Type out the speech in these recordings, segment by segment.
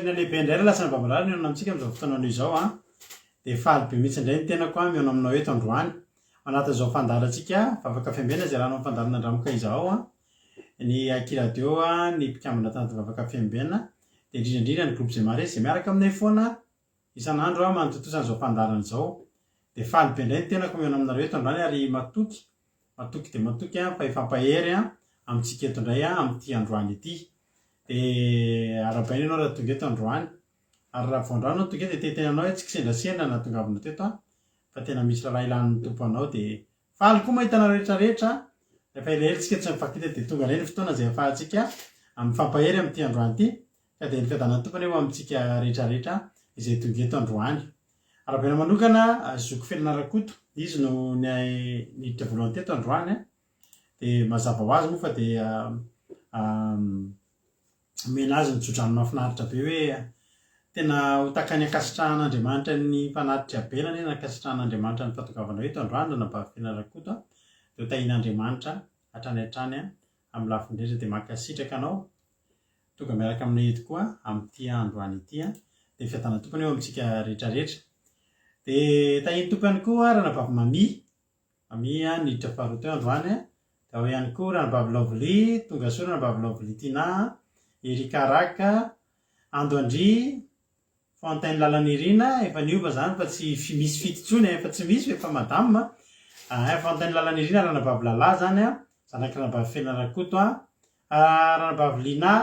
Fifaliana lehibe indray ry lahy sy ny vavy mihaona amintsika amin'izao fotoana anio izao an. Dia faly be mihitsy indray ny tenako an mihaona aminao eto androany. Ao anatin'izao fandaharantsika Vavaka Fiambena izay rano amin'ny fandaharana Andramoka izao an. Ny Aky Radio an, ny mpikambana tanaty Vavaka Fiambena, dia indrindra indrindra ny groupe Zemares izay miaraka aminay foana isan'andro an manatontosa an'izao fandaharana izao. Dia faly be indray ny tenako mihaona aminareo eto androany ary matoky, matoky dia matoky an fa hifampahery an amintsika eto indray an amin'ity androany ity. Dia arahabaina ianao raha tonga eto androany. Ary raha vao androany ianao tonga eto dia te hiteny anao hoe tsy kisendrasendra ny nahatongavanao teto an, fa tena misy raharaha ilan'ny Tompo anao. Dia faly koa mahita anareo rehetra rehetra. Rehefa elaela isika tsy mifankahita dia tonga indray ny fotoana izay ahafahantsika mifampahery amin'ity androany ity. Ka dia ny fiadanan'ny Tompo anie ho amintsika rehetra rehetra izay tonga eto androany. Arahabaina manokana Zoky Felana Rakoto, izy no niditra voalohany teto androany. Dia mazava ho azy moa fa dia omena azy ny tsodrano mahafinaritra be hoe tena ho tahaka ny ankasitrahan'Andriamanitra ny mpanatitry Abela anie nankasitrahan'Andriamanitra ny fahatongavanao eto androany Ranabavy Fena Rakoto a! Dia ho tahian'Andriamanitra hatrany hatrany amin'ny lafiny rehetra dia mankasitraka anao tonga miaraka aminay eto koa amin'ity androany ity a! Dia ny fiadanan'ny Tompo anie ho amintsika rehetra rehetra. Dia tahian'ny Tompo ihany koa Ranabavy Mamie Mamie a, niditra faharoa teo androany a, dia ao ihany koa Ranabavy Lovely, tonga soa Ranabavy Lovely Tina a, Erika Raka, Ando Andria, Fontaine Lalanirina, efa niova zany fa tsy misy fito intsony a, efa tsy misy fa efa madame a, Fontaine Lalanirina Ranabavy Lala zany a, zanak'i Ranabavy Fena Rakoto a, Ranabavy Lina,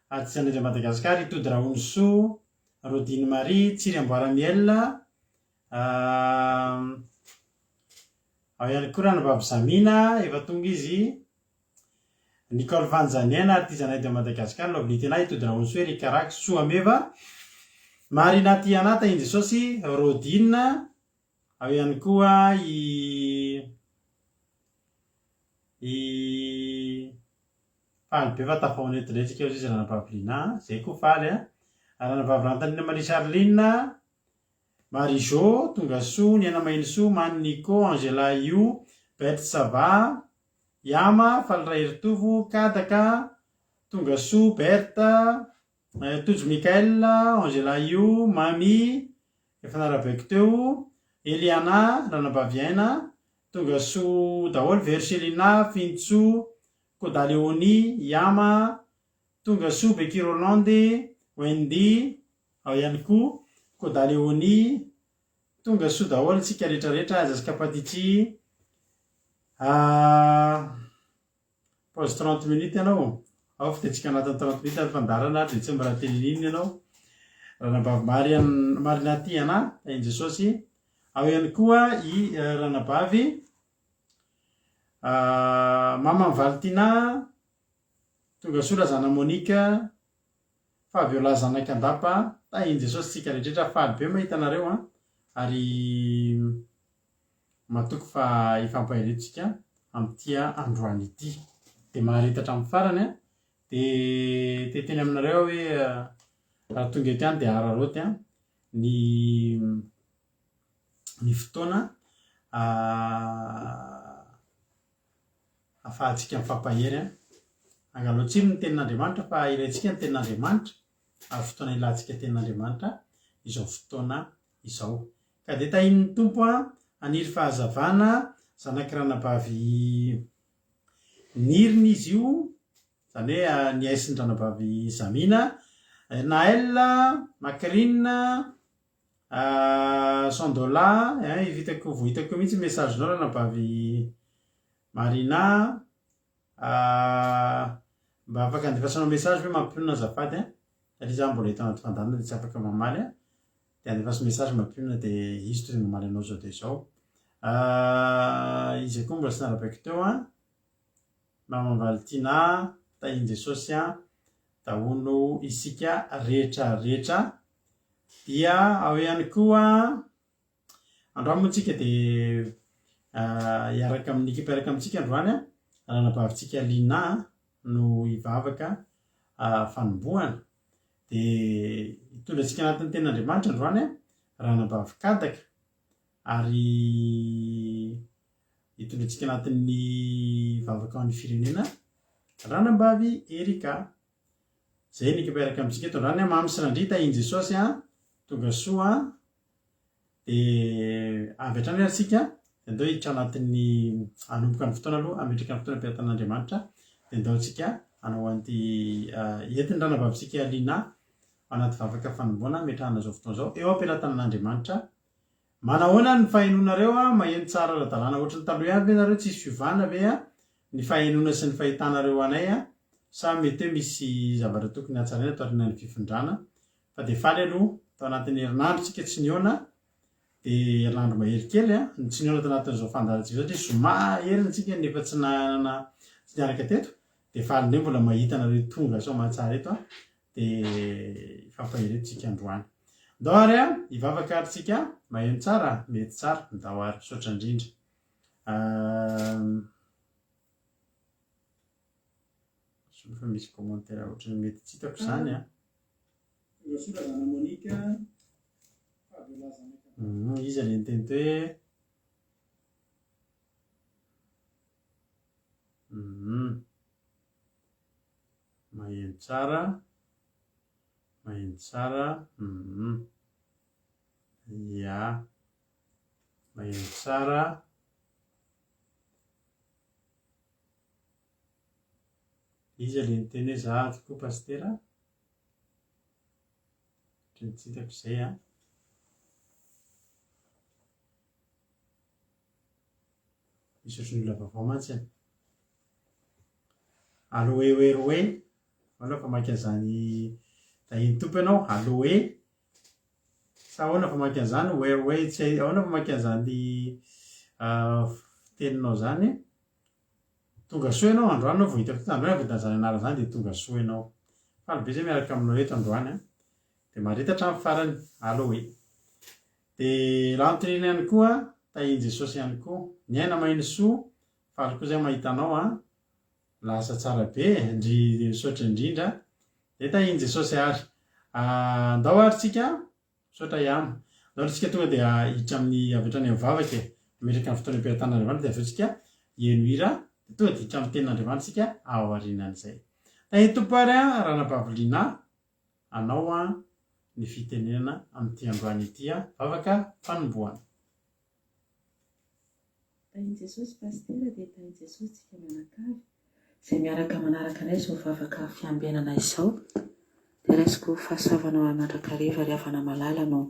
Artisan'Andrian Madagascar, Itody Rahonisoa, Rodine Marie, Tsiry Amboara Miel, Ao ihany koa Ranabavy Zamina, efa tonga izy, Nicole Fanjaniaina, Artisanat de Madagascar, Lovely Tena, Itody Rahonisoa, Eric Carax, Soa Meva, Marina Tiana, Tahin'i Jesosy, Rodine, ao ihany koa i i Faly be fa tafahoana eto indray tsika hozy izy Ranabavy Lina a! Zay koa faly a! Ranabavy Rantanina Marie Charline, Marie Jo, Tongasoa, Niaina Mahinisoa, Many Nico, Angela Io, Beth ça va, Yama, Faly Raheritovo, Kadaka, Tongasoa, Berthe, Tojo Michael, Angela Io, Mamy, efa narabaiko teo, Eliana, Ranabavy Aina, Tongasoa daholo, Vero Chelina, Fintsoa, Koda Leonie, Yama, Tonga soa Becky Rolande, Wendy, ao ihany koa Koda Leonie, Tonga soa daholo tsika rehetra rehetra, Jessica Patici, ah, pause 30 minutes ianao, ao fa dia tsika anatin'ny 30 minutes ny fandaharana ary dia tsy mba teneninina ianao. Ranabavy Marian Marina Tiana, tahin'i Jesosy. Ao ihany koa i Ranabavy Maman'i Valentina, Tongasoa Razana Monica, Fabiola zanak'Andapa, tahin'i Jesosy tsika rehetra faly be mahita anareo an, ary matoky fa hifampahery tsika amin'ity androany ity. Dia mahareta hatramin'ny farany an, dia te hiteny aminareo aho hoe raha tonga eto ihany dia araraoty an ny ny fotoana ahafahantsika mifampahery an. Angalao tsiro ny tenin'Andriamanitra fa ilaintsika ny tenin'Andriamanitra ary fotoana ilantsika tenin'Andriamanitra izao fotoana izao. Ka dia tahian'ny Tompo an, haniry fahazavana, zanak'i ranabavy Nirina izy io, izany hoe ny aisin-dranabavy Zamina, Naël, Macrine, Sandola, eh, hitako, vao hitako eo mihitsy message-nao ranabavy Marina a. Mba afaka andefasanao message ve mampionona azafady a? Satria za mbola eto anaty fandaharana dia tsy afaka mamaly a. Dia andefaso message mampionona dia izy tonga mamaly anao zao dia izao. Iza koa mbola tsy narabaiko teo a? Maman Valentina, tahin'i Jesosy a, daholo isika rehetra rehetra. Dia ao ihany koa, androany moa tsika dia hiaraka amin'ny ekipa hiaraka amintsika androany an, ranabavintsika Lina no hivavaka fanombohana. Dia hitondra antsika anatin'ny tenin'Andriamanitra androany an, ranabavy Kadaka ary hitondra antsika anatin'ny vavaka ho an'ny firenena ranabavy Erika. Izay ny ekipa hiaraka amintsika eto androany an. Mamy sy Randria, tahin'i Jesosy an. Tonga soa an. Dia avy hatrany ary isika, dia andao hiditra anatin'ny, hanomboka ny fotoana aloha, hametraka ny fotoana am-piatan'Andriamanitra. Dia andao isika hanao an'ity, entin'ny ranavavintsika Lina ao anaty vavaka fanomboana hametrahana izao fotoana izao eo am-pelatanan'Andriamanitra. Manahoana ny fahenoanareo an? Maheno tsara ara-dalàna ohatry ny taloha ihany ve nareo? Tsisy fiovana ve an ny fahenoana sy ny fahitanareo anay an? Sa mety hoe misy zavatra tokony hatsaraina taorianan'ny fifindrana? Fa dia faly aloha, tao anatin'ny herinandro tsika tsy nihaona, dia herinandro mahery kely an, no tsy nihaona tao anatin'izao fandaharantsika izao satria zoma heriny tsika no efa tsy nanana tsy niaraka teto, dia faly indray mbola mahita anareo tonga soamantsara eto an, dia hifampahery eto tsika androany. Ndao ary an, hivavaka ary tsika, maheno tsara? Mety tsara, ndao ary, misaotra indrindra. Soa fa misy commentaire ohatran'ny mety tsy hitako izany an. Tongasoa Razana Monica, Fabiola zanaka. Iza le niteny teo hoe Maheno tsara, maheno tsara, Ya, maheno tsara. Iza le niteny hoe za ato koa pasitera? Ohatran'ny tsy hitako izay an. Misy ohatran'ny olona vaovao mantsy an. Aloe weroe, ahoana famaky an'izany tahin'ny Tompo ianao? Aloe, sa ahoana famaky an'izany? Weroe, tsy hay, ahoana famaky an'izany fiteninao izany? Tonga soa ianao androany ianao vao hitako teto, androany aho vao nahita an'izany anarana izany dia tonga soa ianao. Faly be izay miaraka aminao eto androany an. Dia mahareta hatramin'ny farany. Aloe. Dia Lantirina ihany koa, tahin'i Jesosy ihany koa. Ny aina Mahinisoa, faly koa izay mahita anao an. Lasa tsara be e, ndry misaotra indrindra. Dia tahin'i Jesosy ary. Andao ary tsika, misaotra ihany. Andao ary tsika tonga dia hiditra amin'ny avy hatrany amin'ny vavaka e. Mametraka ny fotoana am-pihatan'Andriamanitra dia avy eo tsika hihaino hira, dia tonga dia hiditra amin'ny tenin'Andriamanitra tsika aorianan'izay. Tahin'ny Tompo ary an, Ranabavy Lina. Anao an ny fitenenana amin'ity androany ity an, vavaka fanombohana. Tahin'i Jesosy Pasitera dia tahin'i Jesosy tsika mianakavy izay miaraka manaraka anay izao vavaka fiambenana izao dia raisiko ho fahasoavana ho ahy mandrakariva ry havana malala no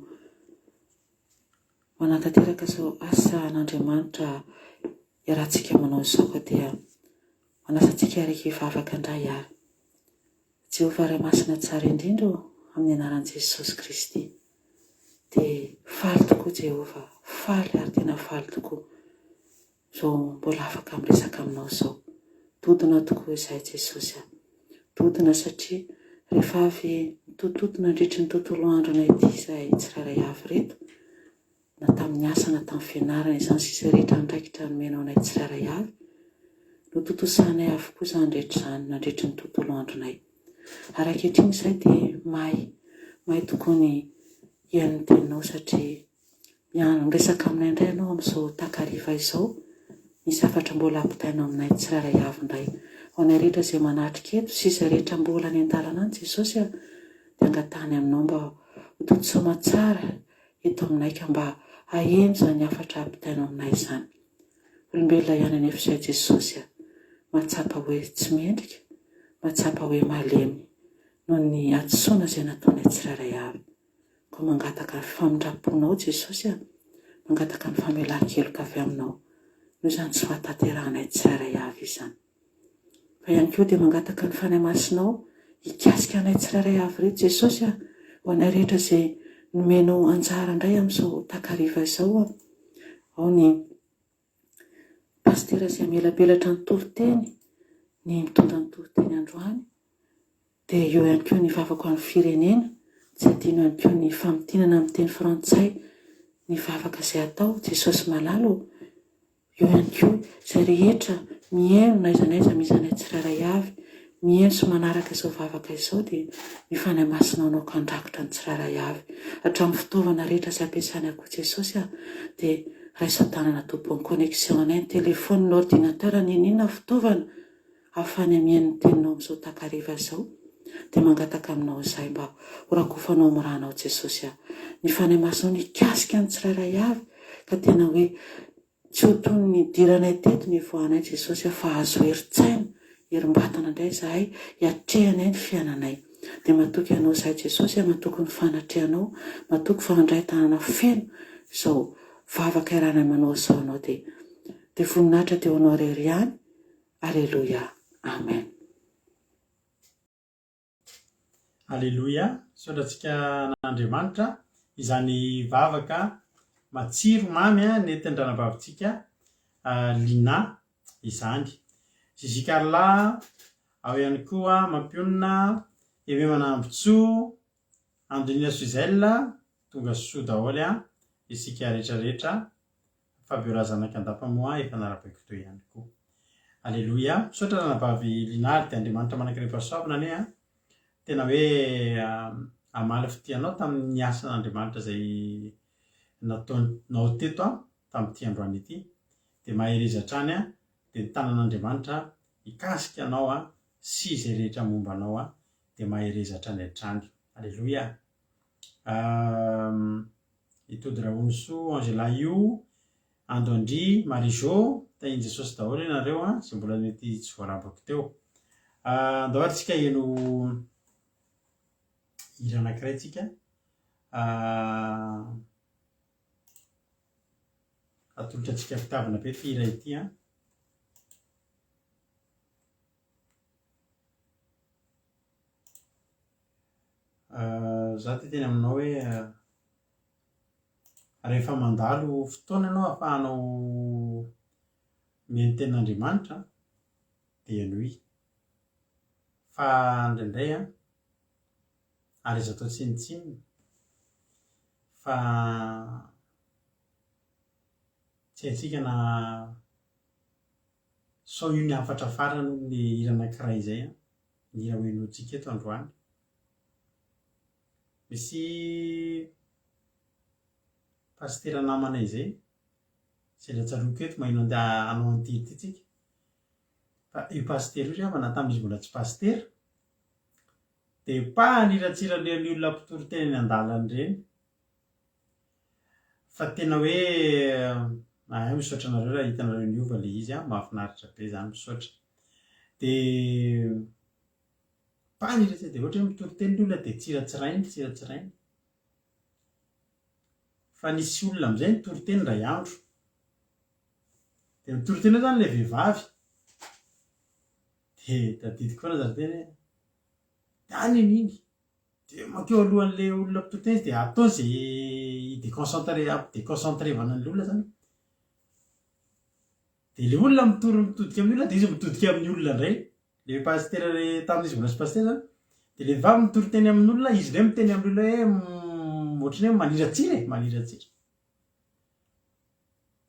manatanteraka izao asa an'Andriamanitra iarahantsika manao izao ka dia manasa antsika araka hivavaka indray ary Jehovah Ray Masina Tsara Indrindra ô, amin'ny anaran'i Jesosy Kristy, dia faly tokoa Jehovah, faly ary tena faly tokoa izao mbola afaka miresaka aminao izao. Dodona tokoa izahay Jesosy a. Dodona satria rehefa avy nitototo nandritry ny tontolo andronay ity izahay tsirairay avy ireto, na tamin'ny asa na tamin'ny fianarana izany sy izay rehetra andraikitra nomenao anay tsirairay avy, notontosanay avokoa izany rehetra izany nandritry ny tontolo andronay. Ary ankehitriny izahay dia may, may tokoa ny hihaino ny teninao satria miha miresaka aminay indray ianao amin'izao takariva izao, misy hafatra mbola hampitainao aminay tsirairay avy indray. Ho anay rehetra izay manatrika eto sy izay rehetra mbola any an-dalana any Jesosy a, dia angatahany aminao mba ho tontosa aman-tsara eto aminay ka mba haheno izany hafatra ampitainao aminay izany. Olombelona ihany anefa izay Jesosy a! Mahatsapa hoe tsy mendrika, mahatsapa hoe malemy noho ny hadisoana izay nataonay tsirairay avy. Koa mangataka ny famindram-ponao Jesosy a! Mangataka ny famelan-keloka avy aminao noho izany tsy fahatanterahanay tsirairay avy izany. Fa ihany koa dia mangataka ny Fanahy Masinao hikasika anay tsirairay avy ireto Jesosy a! Ho anay rehetra izay nomenao anjara indray amin'izao takariva izao a! Ao ny Pasitera izay hamelabelatra ny toriteny, ny mitondra ny toriteny androany, dia eo ihany koa ny vavaka ho an'ny firenena, tsy adino ihany koa ny famintinana amin'ny teny frantsay ny vavaka izay atao, Jesosy malala ô! Eo ihany koa izay rehetra mihaino na aiza na aiza misy anay tsirairay avy, mihaino sy manaraka izao vavaka izao dia ny Fanahy Masina anao ka handrakotra ny tsirairay avy. Hatramin'ny fitaovana rehetra izay ampiasaina koa Jesosy a, dia raiso an-tanana Tompo ny connexion anay, ny téléphone, ny ordinateur, n'inon'inona fitaovana ahafahanay mihaino ny teninao amin'izao takariva izao. Dia mangataka aminao izahay mba ho rakofanao amin'ny ranao Jesosy a. Ny Fanahy Masinao no hikasika ny tsirairay avy ka tena hoe tsy ho toy ny nidiranay teto ny hivoahanay Jesosy a fa azo herin-tsaina, herim-batana indray izahay hiatrehanay ny fiainanay. Dia matoky Anao izahay Jesosy a, matoky ny fanatrehanao, matoky fa handray tanana feno izao vavaka iarahanay manao izao Anao dia dia voninahitra dia ho Anao irery ihany. Aleloia. Amen. Aleloia, misaotra antsika an'Andriamanitra izany vavaka matsiro mamy nentin-dranabavintsika Lina izany. Gigi Carla, ao ihany koa Mampionona, Aimé Manambotsoa, Andonina Suzelle, tonga soa daholo isika rehetra rehetra. Fabiola zanak'Andapa moa efa narabaiko teo ihany koa. Aleloia. Misaotra ranabavy Linah dia Andriamanitra manankarem-pahasoavana anie an. Tena hoe hamaly fitia anao tamin'ny asan'Andriamanitra izay nataonao teto an, tamin'ity androany ity. Dia mahereza hatrany an, dia ny tanan'Andriamanitra hikasika anao an, sy izay rehetra momba anao an, dia mahereza hatrany hatrany. Aleloia. I Tody Rahonisoa, Angela Io, Ando Andry, Marie Jo, tahin'i Jesosy daholo ianareo an, izay mbola nety tsy voarabako teo. Andao ary tsika heno hira anankiray tsika. Atolotra antsika fitiavana be ity hira ity an. Za te hiteny aminao hoe rehefa mandalo fotoana ianao ahafahanao mihaino tenin'Andriamanitra dia henoy. Fa indraindray an, ary aza atao tsinontsinona fa tsy haintsika na sao io ny hafatra farany hono ny hira anankiray izay an. ny hira hohenointsika eto androany. Misy pasitera namanay izay, sendra tsaroako eto maheno andeha hanao an'ity hira ity tsika. Fa io pasitera io ry havana tamin'izy mbola tsy pasitera dia mpaniratsira an'ireny olona mpitory teny eny an-dalana ireny. Fa tena hoe hay misaotra anareo raha hitanareo niova ilay izy an, mahafinaritra be izany, misaotra. Dia mpaniratsira dia ohatra hoe mitory teny ny olona dia tsiratsirainy, tsiratsirainy. Fa nisy olona amin'izay nitory teny indray andro. Dia mitory teny eo izany ilay vehivavy. Dia tadidiko foana izany teny hoe, dia any iny. Dia mankeo alohan'ilay olona mpitory teny izy dia ataony izay hi-deconcentrer, hampi-deconcentrevana an'ilay olona izany. Dia ilay olona mitory mitodika amin'ny olona dia izy mitodika amin'ny olona indray. Ilay pasitera ilay tamin'izy mbola tsy pasitera izany. Dia ilay vehivavy mitory teny amin'olona, izy indray miteny amin'olona hoe ohatran'ny hoe maniratsira e, maniratsira.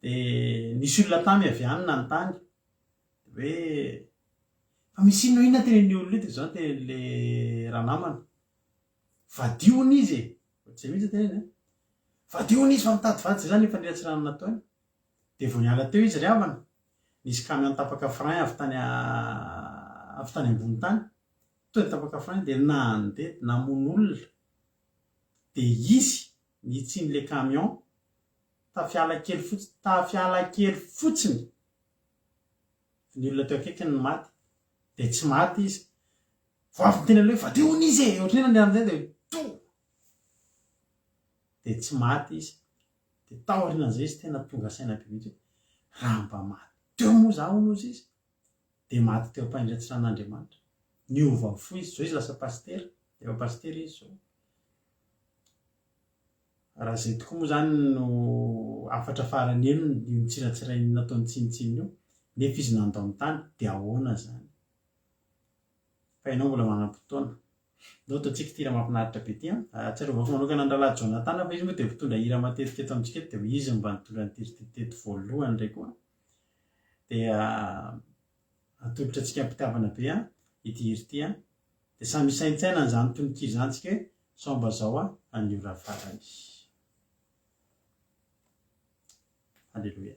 Dia nisy olona tamy avy any nanontany hoe fa misy inona inona tenenin'io olona io dia izao no tenenin'ilay ranamana, vadio hono izy e, ohatr'izay mihitsy no teneniny an, vadio hono izy fa mitady vady, izay izany ny faniratsirana nataony. Dia vao niala teo izy ry havana, nisy camion tapaka frein avy tany avy tany ambony tany, tonga dia tapaka frein dia nandeha namono olona, dia izy nitsin'ilay camion tafiala kely fotsiny, tafiala kely fotsiny ny olona teo akaikiny no maty, dia tsy maty izy, vao avy niteny an'ilay hoe fadio hono izy e, ohatran'ny hoe nandeha amin'izay dia to! dia tsy maty izy, dia taorianan'izay izy tena tonga saina be mihitsy hoe raha mba maty teo moa za hono ozy izy, dia maty teo am-pahendretsran'Andriamanitra, niova fo izy, izao izy lasa pasitera, efa pasitera izy izao. Raha izay tokoa moa izany no hafatra farany henony, io nitsiratsirainy nataony tsinontsinona io, nefa izy nandao ny tany, dia ahoana izany? Fa ianao mbola manam-potoana. Ndao ataontsika ity hira mahafinaritra be ity an! Ahatsiarovako manokana ny rahalahy Jonathan fa izy moa dia mpitondra hira matetika eto amintsika eto, dia izy no mba nitondra an'ity hira ity teto voalohany indray koa. Dia atolotra antsika am-pitiavana be an, ity hira ity an! Dia samy hisaintsaina an'izany tononkira izany tsika hoe sao mba zao ny ora farany. Aleloia.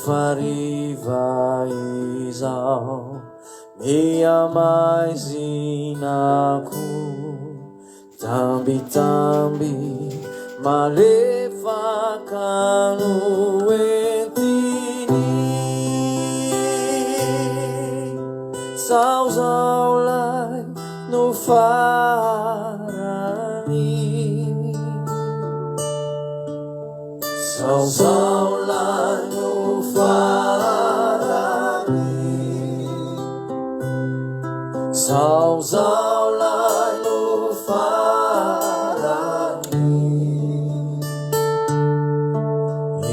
Rehefa hariva izao, miha-maizina koa. Tambitamby malefaka no entiny. Sao zao lahy no farany. Sao zao lahy no farany. Sao zao lahy no farany.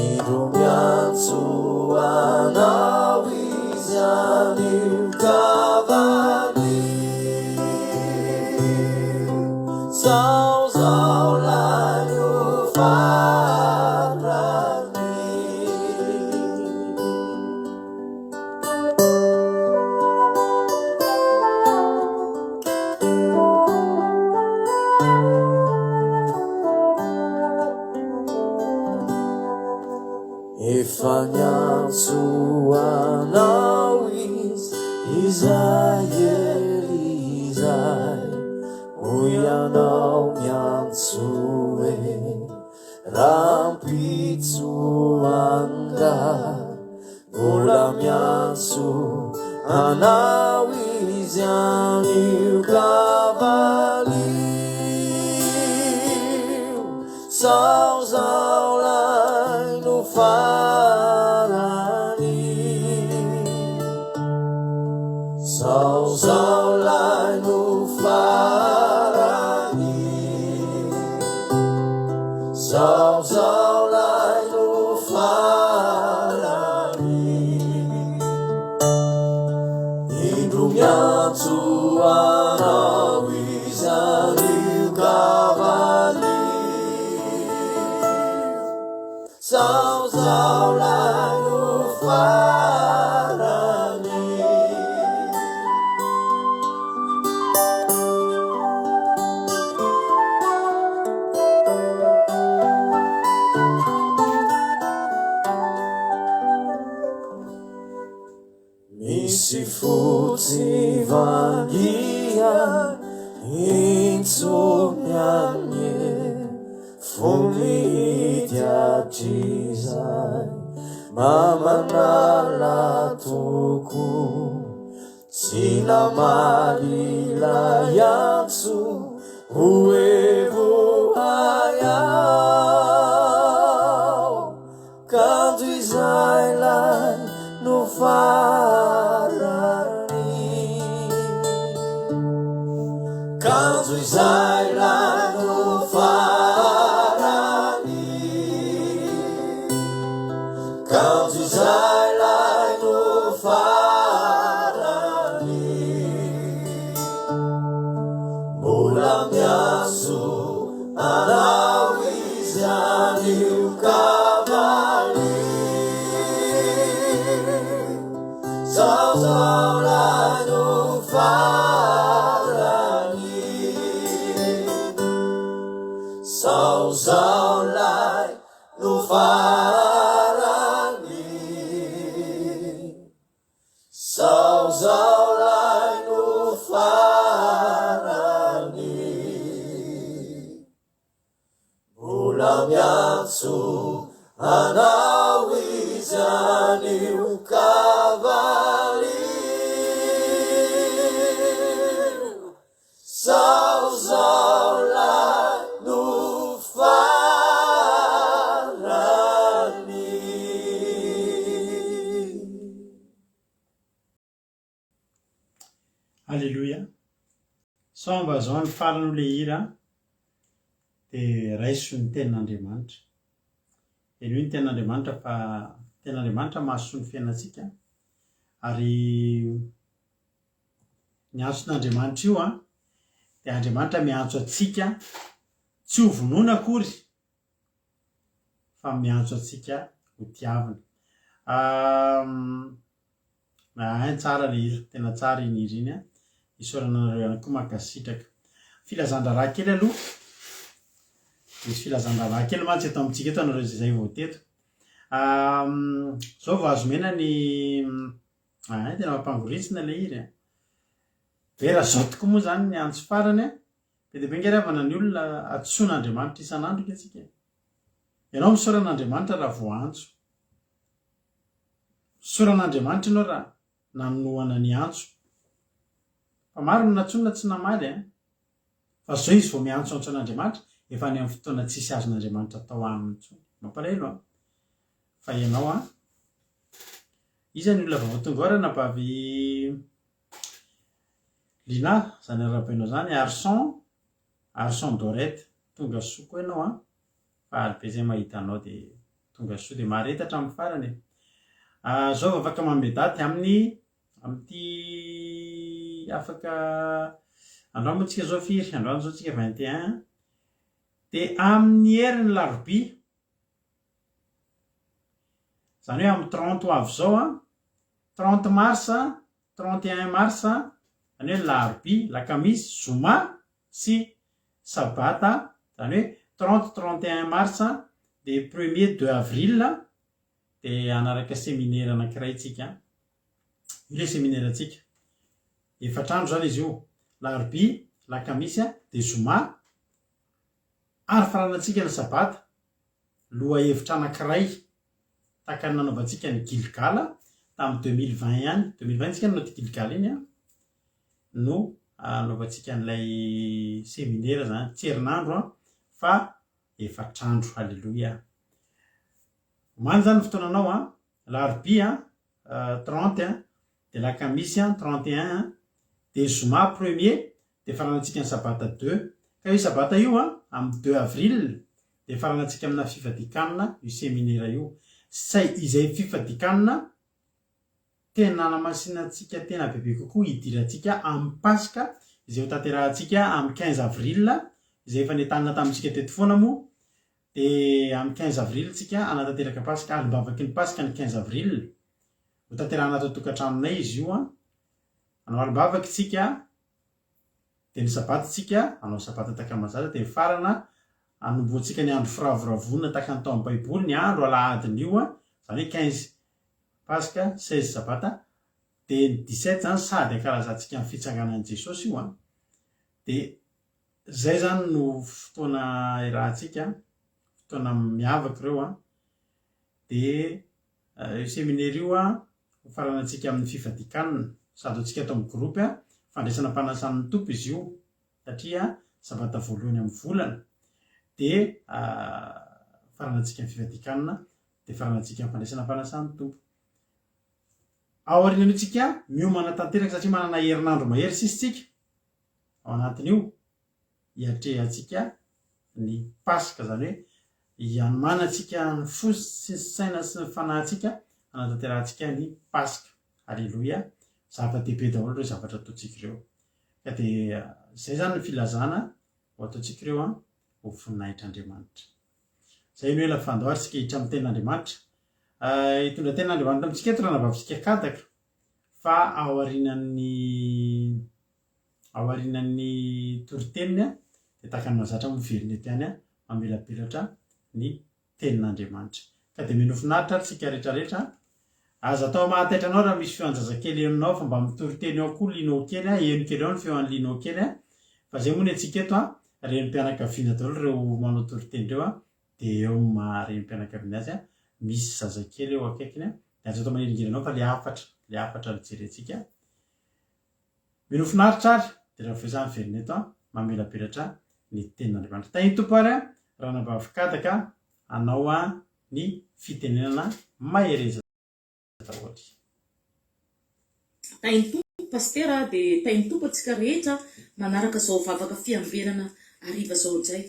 Indro miantso anao izy anio ka valio. Sao zao lahy no farany. Efa niantso anao izy izay ela izay, hoy ianao miantso hoe Rahampitso angaha mbola miantso anao izy anio ka valio sao zao lahy no farany sao zao lahy no farany Zao zao lahy no farany. Indro miantso anao izy anio ka valio. Zao zao lahy no farany. Misy fotsy vangia intsony anie Fony hatrizay mamanala tokoa Tsy namaly ilay antso hoe vohay aho Kanjo izay lahy no farany Kanjo izay lahy no farany Kanjo izay lahy no farany Mbola miantso anao izy anio ka valio Zao zao lahy no farany Sao zao lahy no farany Sao zao lahy no farany Mbola miantso anao izy anio ka valio Sao zao lahy no farany. Aleloia. Sao mba zao ny farany ho le hira de raiso ny tenin'Andriamanitra. Henoy ny tenin'Andriamanitra fa tenin'Andriamanitra mahasoa ny fiainantsika ary Ny antson'Andriamanitra io an, dia Andriamanitra miantso antsika tsy ho vonoina akory fa miantso antsika ho tiavina. Ein tsara le hira, tena tsara iny hira iny an. Isaorana anareo ihany koa mankasitraka. Filazan-draharaha kely aloha. Misy filazan-draharaha kely mantsy eto amintsika eto anareo izay vao teto. Zao vao azo omena ny ah, tena mampangorintsina ilay hira e. Be raha zao tokoa moa zany ny antso farany a. Be dia be ange ry havana ny olona antsoin'Andriamanitra isan'andro ange tsika e. Ianao misaora an'Andriamanitra raha voaantso. Misaora an'Andriamanitra ianao raha nanohana ny antso. Fa maro ny nantsoina tsy namaly a. Fa zao izy vao miantsoantso an'Andriamanitra, efa any amin'ny fotoana tsisy azon'Andriamanitra atao aminy intsony. Mampalahelo an! Fa ianao an! Iza ny olona vaovao tonga ao ranabavy Lina, zany arahabainao zany, Arson, Arson Dorette, tonga soa koa ianao an! Faly be zay mahita anao dia tonga soa dia mahareta hatramin'ny farany e! Zao vao afaka manome daty amin'ny Amin'ity afaka androany moa tsika zao firy? Androany zao tsika 21 dia amin'ny herin'ny larobia izany hoe amin'ny 30 ho avy izao an, 30 mars, 31 mars, izany hoe larobia, lakamisy, zoma sy sabata, izany hoe 30, 31 mars dia premier 2 avril dia hanaraka seminera anankiray tsika. Io ilay seminera-ntsika. Efatra andro izany izy io. Larobia, lakamisy, dia zoma. Ary faranantsika ny sabata. Lohahevitra anankiray tahaka ny nanaovantsika ny Gilgala tamin'ny 2020 ihany. 2020 tsika nanao ity Gilgala iny an. No anaovantsika an'ilay seminera izany. Tsy herinandro an, fa efatr'andro. Haleloia. Omaly izany ny fotoananao an. Alarobia 30 dia alakamisy 31 dia zoma premier dia faranantsika ny sabata deux. Ka io sabata io amin'ny deux avril dia faranantsika amina fifadian-kanina io seminera io. Say izay fifadian-kanina tena hanamasinantsika tena bebe kokoa hidirantsika amin'ny paska izay ho tanterahantsika amin'ny quinze avril izay efa nentanina tamintsika teto foana moa Dia amin'ny quinze avril tsika hanatanteraka paska, alim-bavaky ny paska ny quinze avril. Ho tanterahana ato an-tokantranonay izy io an. Hanao alim-bavaka isika, dia ny sabata tsika hanao sabata takamazatra, dia mifarana hanombohantsika ny andro firavoravoana tahaka ny tao amin'ny baiboly, ny andro alahadin'io an, izany hoe quinze paska, seize sabata, dia ny dix-sept izany sady ankalazantsika ny fitsanganan'i Jesosy io an. Dia Zay zany no fotoana irahantsika, fotoana miavaka ireo an, de io seminaire io an ho faranantsika amin'ny fifadian-kanina, sady ho antsika ato amin'ny groupe an, fandraisana am-panasan'ny Tompo izy io satria sabata voalohany amin'ny volana, de faranantsika amin'ny fifadian-kanina, de faranantsika amin'ny fandraisana am-panasan'ny Tompo. Ao aorianan'io tsika miomana tanteraka satria manana herinandro mahery sisa tsika, ao anatin'io hiatrehantsika ny Paska, izany hoe hianomanantsika ny fo sy ny saina sy ny fanahintsika hanatanterahantsika ny Paska. Aleloia! Zava-dehibe daholo ireo zavatra ataontsika ireo. Ka dia izay izany ny filazana ho ataontsika ireo an, ho voninahitr'Andriamanitra. Izay no ela fandao ary isika hiditra amin'ny tenin'Andriamanitra. Hitondra tenin'Andriamanitra amintsika eto ranabavintsika Kadaka fa aorianan'ny Aorianan'ny toriteniny dia tahaka ny mahazatra moa miverina eto ihany mamelabelatra ny tenin'Andriamanitra. Ka dia mino finaritra ary tsika rehetra rehetra. Aza atao mahataitra anao raha misy feon-jazakely henonao fa mba mitory teny ao koa Lino kely a, heno kely ao ny feo an'i Lino kely a. Fa izay moa ny antsika eto a, renim-pianakaviana daholo ireo manao toriteny ireo a, dia eo amin'ny maha renim-pianakaviana azy a, misy zazakely eo akaikiny a, dia aza atao manelingelina anao fa ilay hafatra, ilay hafatra no jerentsika. Mino finaritra ary dia raha vao izaho miverina eto an, mamelabelatra ny tenin'Andriamanitra. Tahin'ny Tompo ary an, ranabavy Kadaka anao an ny fitenenana mahereza daholo. Tahin'ny Tompo Pasitera dia tahin'ny Tompo antsika rehetra manaraka izao vavaka fiambenana hariva izao indray.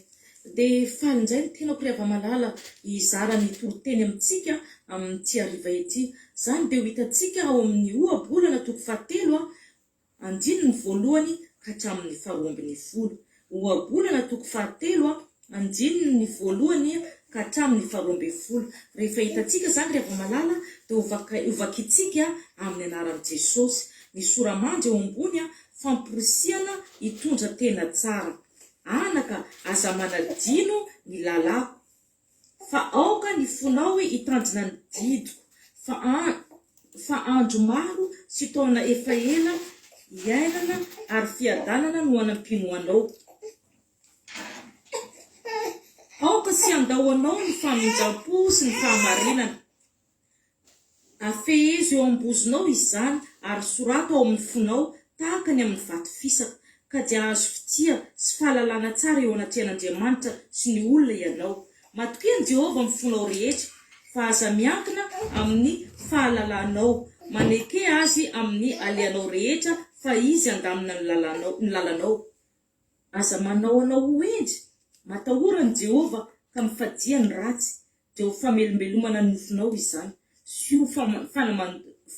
Dia faly indray ny tenako ry hava-malala hizara ny toriteny amintsika amin'ity hariva ity. Izany dia ho hitantsika ao amin'ny Ohabolana toko fahatelo andininy voalohany ka hatramin'ny faharoambinifolo. Ohabolana toko fahatelo andininy voalohany ka hatramin'ny faharoambinifolo. Rehefa hitantsika izany ry hava-malala dia ho vakintsika amin'ny anaran'i Jesosy. Ny sora-mandry eo ambony famporisihana hitondra tena tsara. Anaka, aza manadino ny lalàko. Fa aoka ny fonao hitandrina ny didiko, fa fa andro maro sy taona efa ela iainana ary fiadanana no hanampiano anao. Aoka tsy handao anao ny famindram-po sy ny fahamarinana. Afehezo eo am-bozonao izany ary sorato ao amin'ny fonao tahaka ny amin'ny vato fisaka, ka dia hahazo fitia sy fahalalana tsara eo anatrehan'Andriamanitra sy ny olona ianao. Matokia an'i Jehovah amin'ny fonao rehetra, fa aza miankina amin'ny fahalalanao. Maneke Azy amin'ny alehanao rehetra, fa Izy handamina ny lalanao. Aza manao anao ho hendry, matahora an'i Jehovah ka mifadia ny ratsy, dia ho famelombelomana ny nofonao izany, sy ho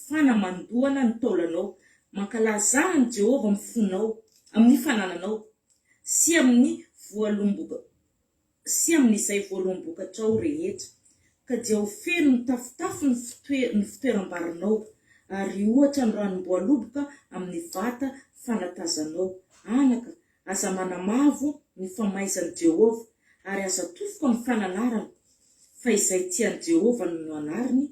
fanamandoana ny taolanao. Mankalazà an'i Jehovah amin'ny fonao, amin'ny fanananao, sy amin'ny voalomboka. sy amin'izay voaloham-bokatrao rehetra, ka dia ho feno mitafotafo ny ny fitoeram-barinao, ary hihoatra ny ranom-boaloboka amin'ny vata fanatazanao. Anaka, aza manamavo ny famaizan'i Jehovah, ary aza tofoka amin'ny fananarany, fa izay tia an'i Jehovah no anariny,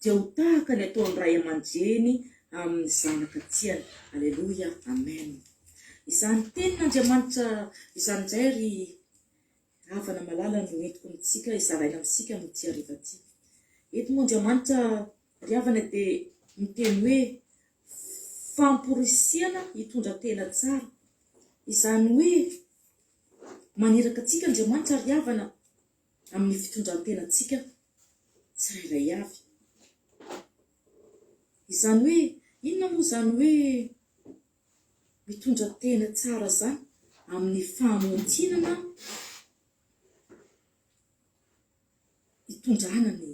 dia ho tahaka ny ataon'ny ray aman-dreny amin'ny zanaka tiany. Aleloia. Amen. Izany tenin'Andriamanitra izany indray ry havana malala no entiko amintsika, hizaraina amintsika amin'ity hariva ity. Eto moa Andriamanitra ry havana dia miteny hoe famporisihana hitondra tena tsara. Izany hoe maniraka antsika Andriamanitra ry havana amin'ny fitondran-tenantsika tsirairay avy. Izany hoe inona moa izany hoe mitondra tena tsara izany? Amin'ny fahamontinana hitondrana ny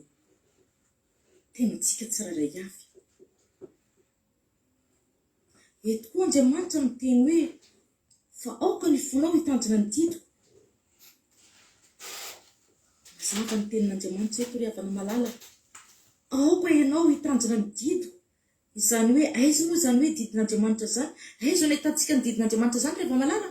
tenantsika tsirairay avy. Eto koa Andriamanitra miteny hoe fa aoka ny fonao hitandrina ny didiko. Mazava ny tenin'Andriamanitra eto ry havana malala. Aoka ianao hitandrina ny didiko. Izany hoe aiza moa izany hoe didin'Andriamanitra izany? Aiza no ahitantsika ny didin'Andriamanitra izany ry hava-malala?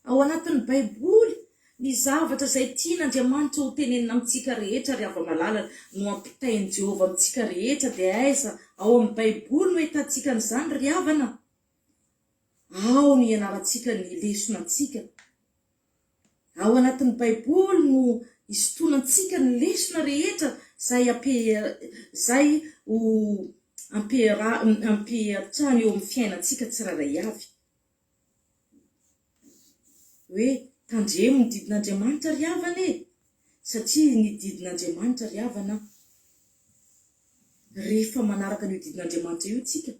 Ao anatin'ny Baiboly, ny zavatra izay tian'Andriamanitra hotenenina amintsika rehetra ry hava-malala no ampitain'i Jehovah amintsika rehetra dia aiza? Ao amin'ny Baiboly no ahitantsika an'izany ry havana. Ao no ianarantsika ny lesona antsika. Ao anatin'ny Baiboly no isintonantsika ny lesona rehetra izay izay ho ampiatrany eo amin'ny fiainantsika tsirairay avy. Hoe tandremo ny didin'Andriamanitra ry havana e! Satria ny didin'Andriamanitra ry havana rehefa manaraka an'io didin'Andriamanitra io tsika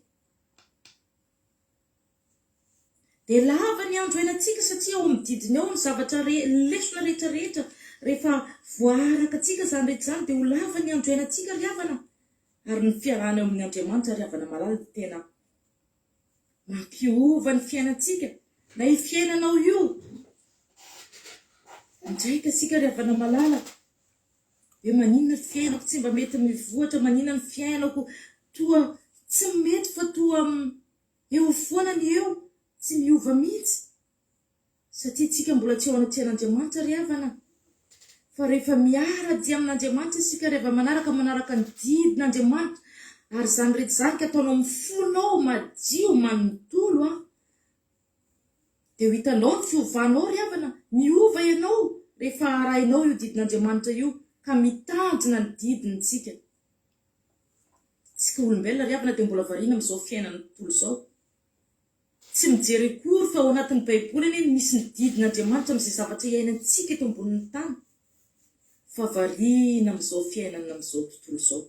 Dia lava ny andro iainantsika satria ao amin'ny didiny ao ny zavatra re, ny lesona rehetra rehetra. Rehefa voaaraka antsika izany rehetra izany dia ho lava ny andro iainantsika ry havana. Ary ny fiarahana eo amin'ny Andriamanitra ry havana malala dia tena mampiova ny fiainantsika. Na io fiainanao io, indraika isika ry havana malala, hoe maninona ny fiainako tsy mba mety mivoatra, maninona ny fiainako toa tsy mety fa toa Eo foana ny eo, tsy miova mihitsy, satria tsika mbola tsy eo anatrehan'Andriamanitra ry havana, fa rehefa miara-dia amin'Andriamanitra isika, rehefa manaraka manaraka ny didin'Andriamanitra, ary izany rehetra izany ka ataonao amin'ny fonao madio manontolo an, dia ho hitanao ny fiovanao ry havana, miova ianao rehefa arahinao io didin'Andriamanitra io, ka mitandrina ny didiny tsika. Tsika olombelona ry havana dia mbola variana amin'izao fiainana tontolo izao. Tsy mijery akory fa ao anatin'ny baiboly anie no misy ny didin'Andriamanitra amin'izay zavatra iainantsika eto ambonin'ny tany fa variana amin'izao fiainana amin'izao tontolo izao.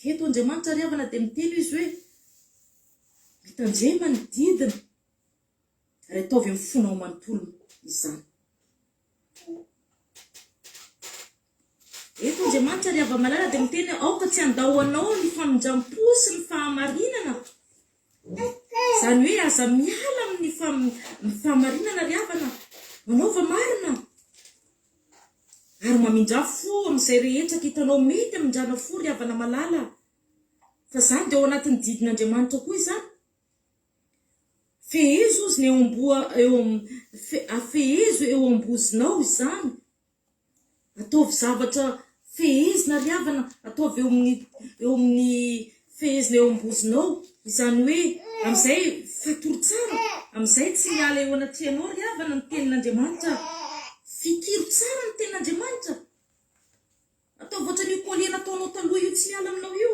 Eto Andriamanitra ry havana dia miteny izy hoe mitandrema ny didiny ary ataovy amin'ny fonao manontolo izany. Eto Andriamanitra ry hava-malala dia miteny hoe aoka tsy handao anao ny famindram-po sy ny fahamarinana. Izany hoe aza miala amin'ny fahamarinana ry havana, manaova marina. Ary mamindrà fo amin'izay rehetra hitanao mety hamindrana fo ry havana malala. Fa izany dia ao anatin'ny didin'Andriamanitra koa izany. Fehezo ozy ny eo amboa eo afehezo eo ambozinao izany. Ataovy zavatra fehezina ry havana, ataovy eo amin'ny eo amin'ny fehezina eo am-bozonao, izany hoe amin'izay fatory tsara, amin'izay tsy miala eo anatrehanao ry havana ny tenin'Andriamanitra. Fikiro tsara ny tenin'Andriamanitra. Ataovy ohatran'io collier nataonao taloha io tsy miala aminao io.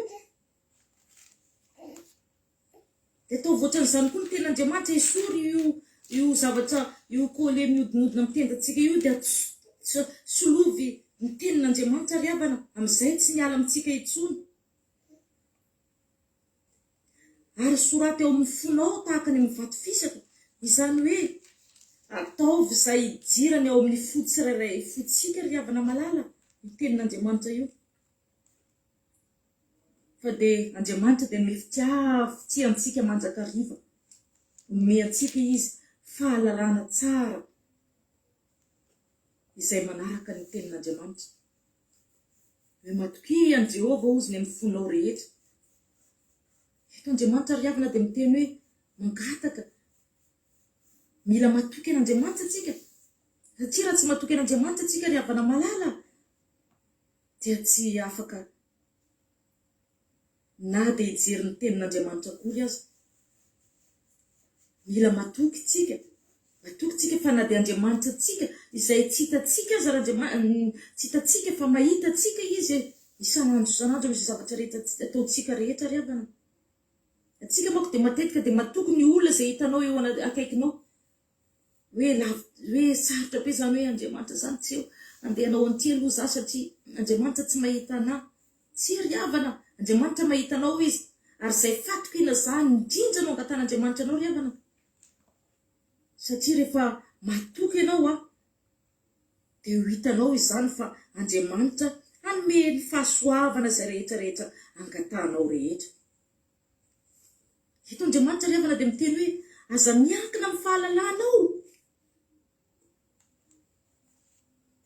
Dia ataovy ohatran'izany koa ny tenin'Andriamanitra, esory io io zavatra io collier mihodinodina amin'ny tendantsika io dia solovy ny tenin'Andriamanitra ry havana, amin'izay tsy miala amintsika intsony. Ary soraty ao amin'ny fonao tahaka ny amin'ny vato fisaka, izany hoe ataovy izay hidirany ao amin'ny fo tsirairay, fontsika ry havana malala, io tenin'Andriamanitra io. Fa dia Andriamanitra dia hanome fitia antsika mandrakariva. Omey antsika Izy fahalalana tsara izay manaraka ny tenin'Andriamanitra. Hoe matokia an'i Jehovah hozy ny amin'ny fonao rehetra. Eto Andriamanitra ry havana dia miteny hoe mangataka. Mila matoky an'Andriamanitra tsika. Satria raha tsy matoky an'Andriamanitra tsika ry havana malala dia tsy afaka na dia hijery ny tenin'Andriamanitra akory aza. Mila matoky tsika, matoky tsika fa na dia Andriamanitra tsika izay tsy hitantsika aza raha tsy hitantsika fa mahita antsika Izy e, isan'andro isan'andro amin'izay zavatra rehetra ataontsika rehetra ry havana. Antsika manko dia matetika dia matoky ny olona izay hitanao eo akaikinao. Hoe lav hoe sarotra be zany hoe Andriamanitra zany tsy eo, andeha hanao an'ity aloha za satria Andriamanitra tsy mahita anah. Tsia ry havana, Andriamanitra mahita anao Izy, ary izay fatokiana zany indrindra no angatahan'Andriamanitra anao ry havana. Satria rehefa matoky ianao an, dia ho hitanao izany fa Andriamanitra hanome ny fahasoavana izay rehetra rehetra angatahanao rehetra. Eto Andriamanitra ry havana dia miteny hoe aza miankina amin'ny fahalalanao.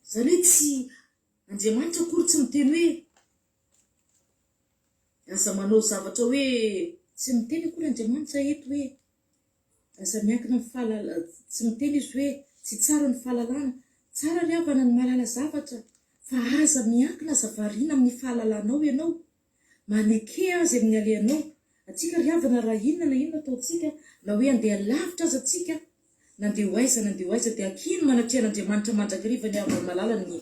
Izany hoe tsy Andriamanitra akory tsy miteny hoe aza manao zavatra hoe tsy miteny akory Andriamanitra eto hoe aza miankina amin'ny fahalalana, tsy miteny izy hoe tsy tsara ny fahalalana. Tsara ry havana ny mahalala zavatra fa aza miankina, aza variana amin'ny fahalalanao ianao. Maneke azy amin'ny alehanao. Antsika ry havana raha inona na inona ataontsika, na hoe andeha lavitra aza tsika, na andeha ho aiza na andeha ho aiza dia ankino manatrehan'Andriamanitra mandrakariva ny havana malala ny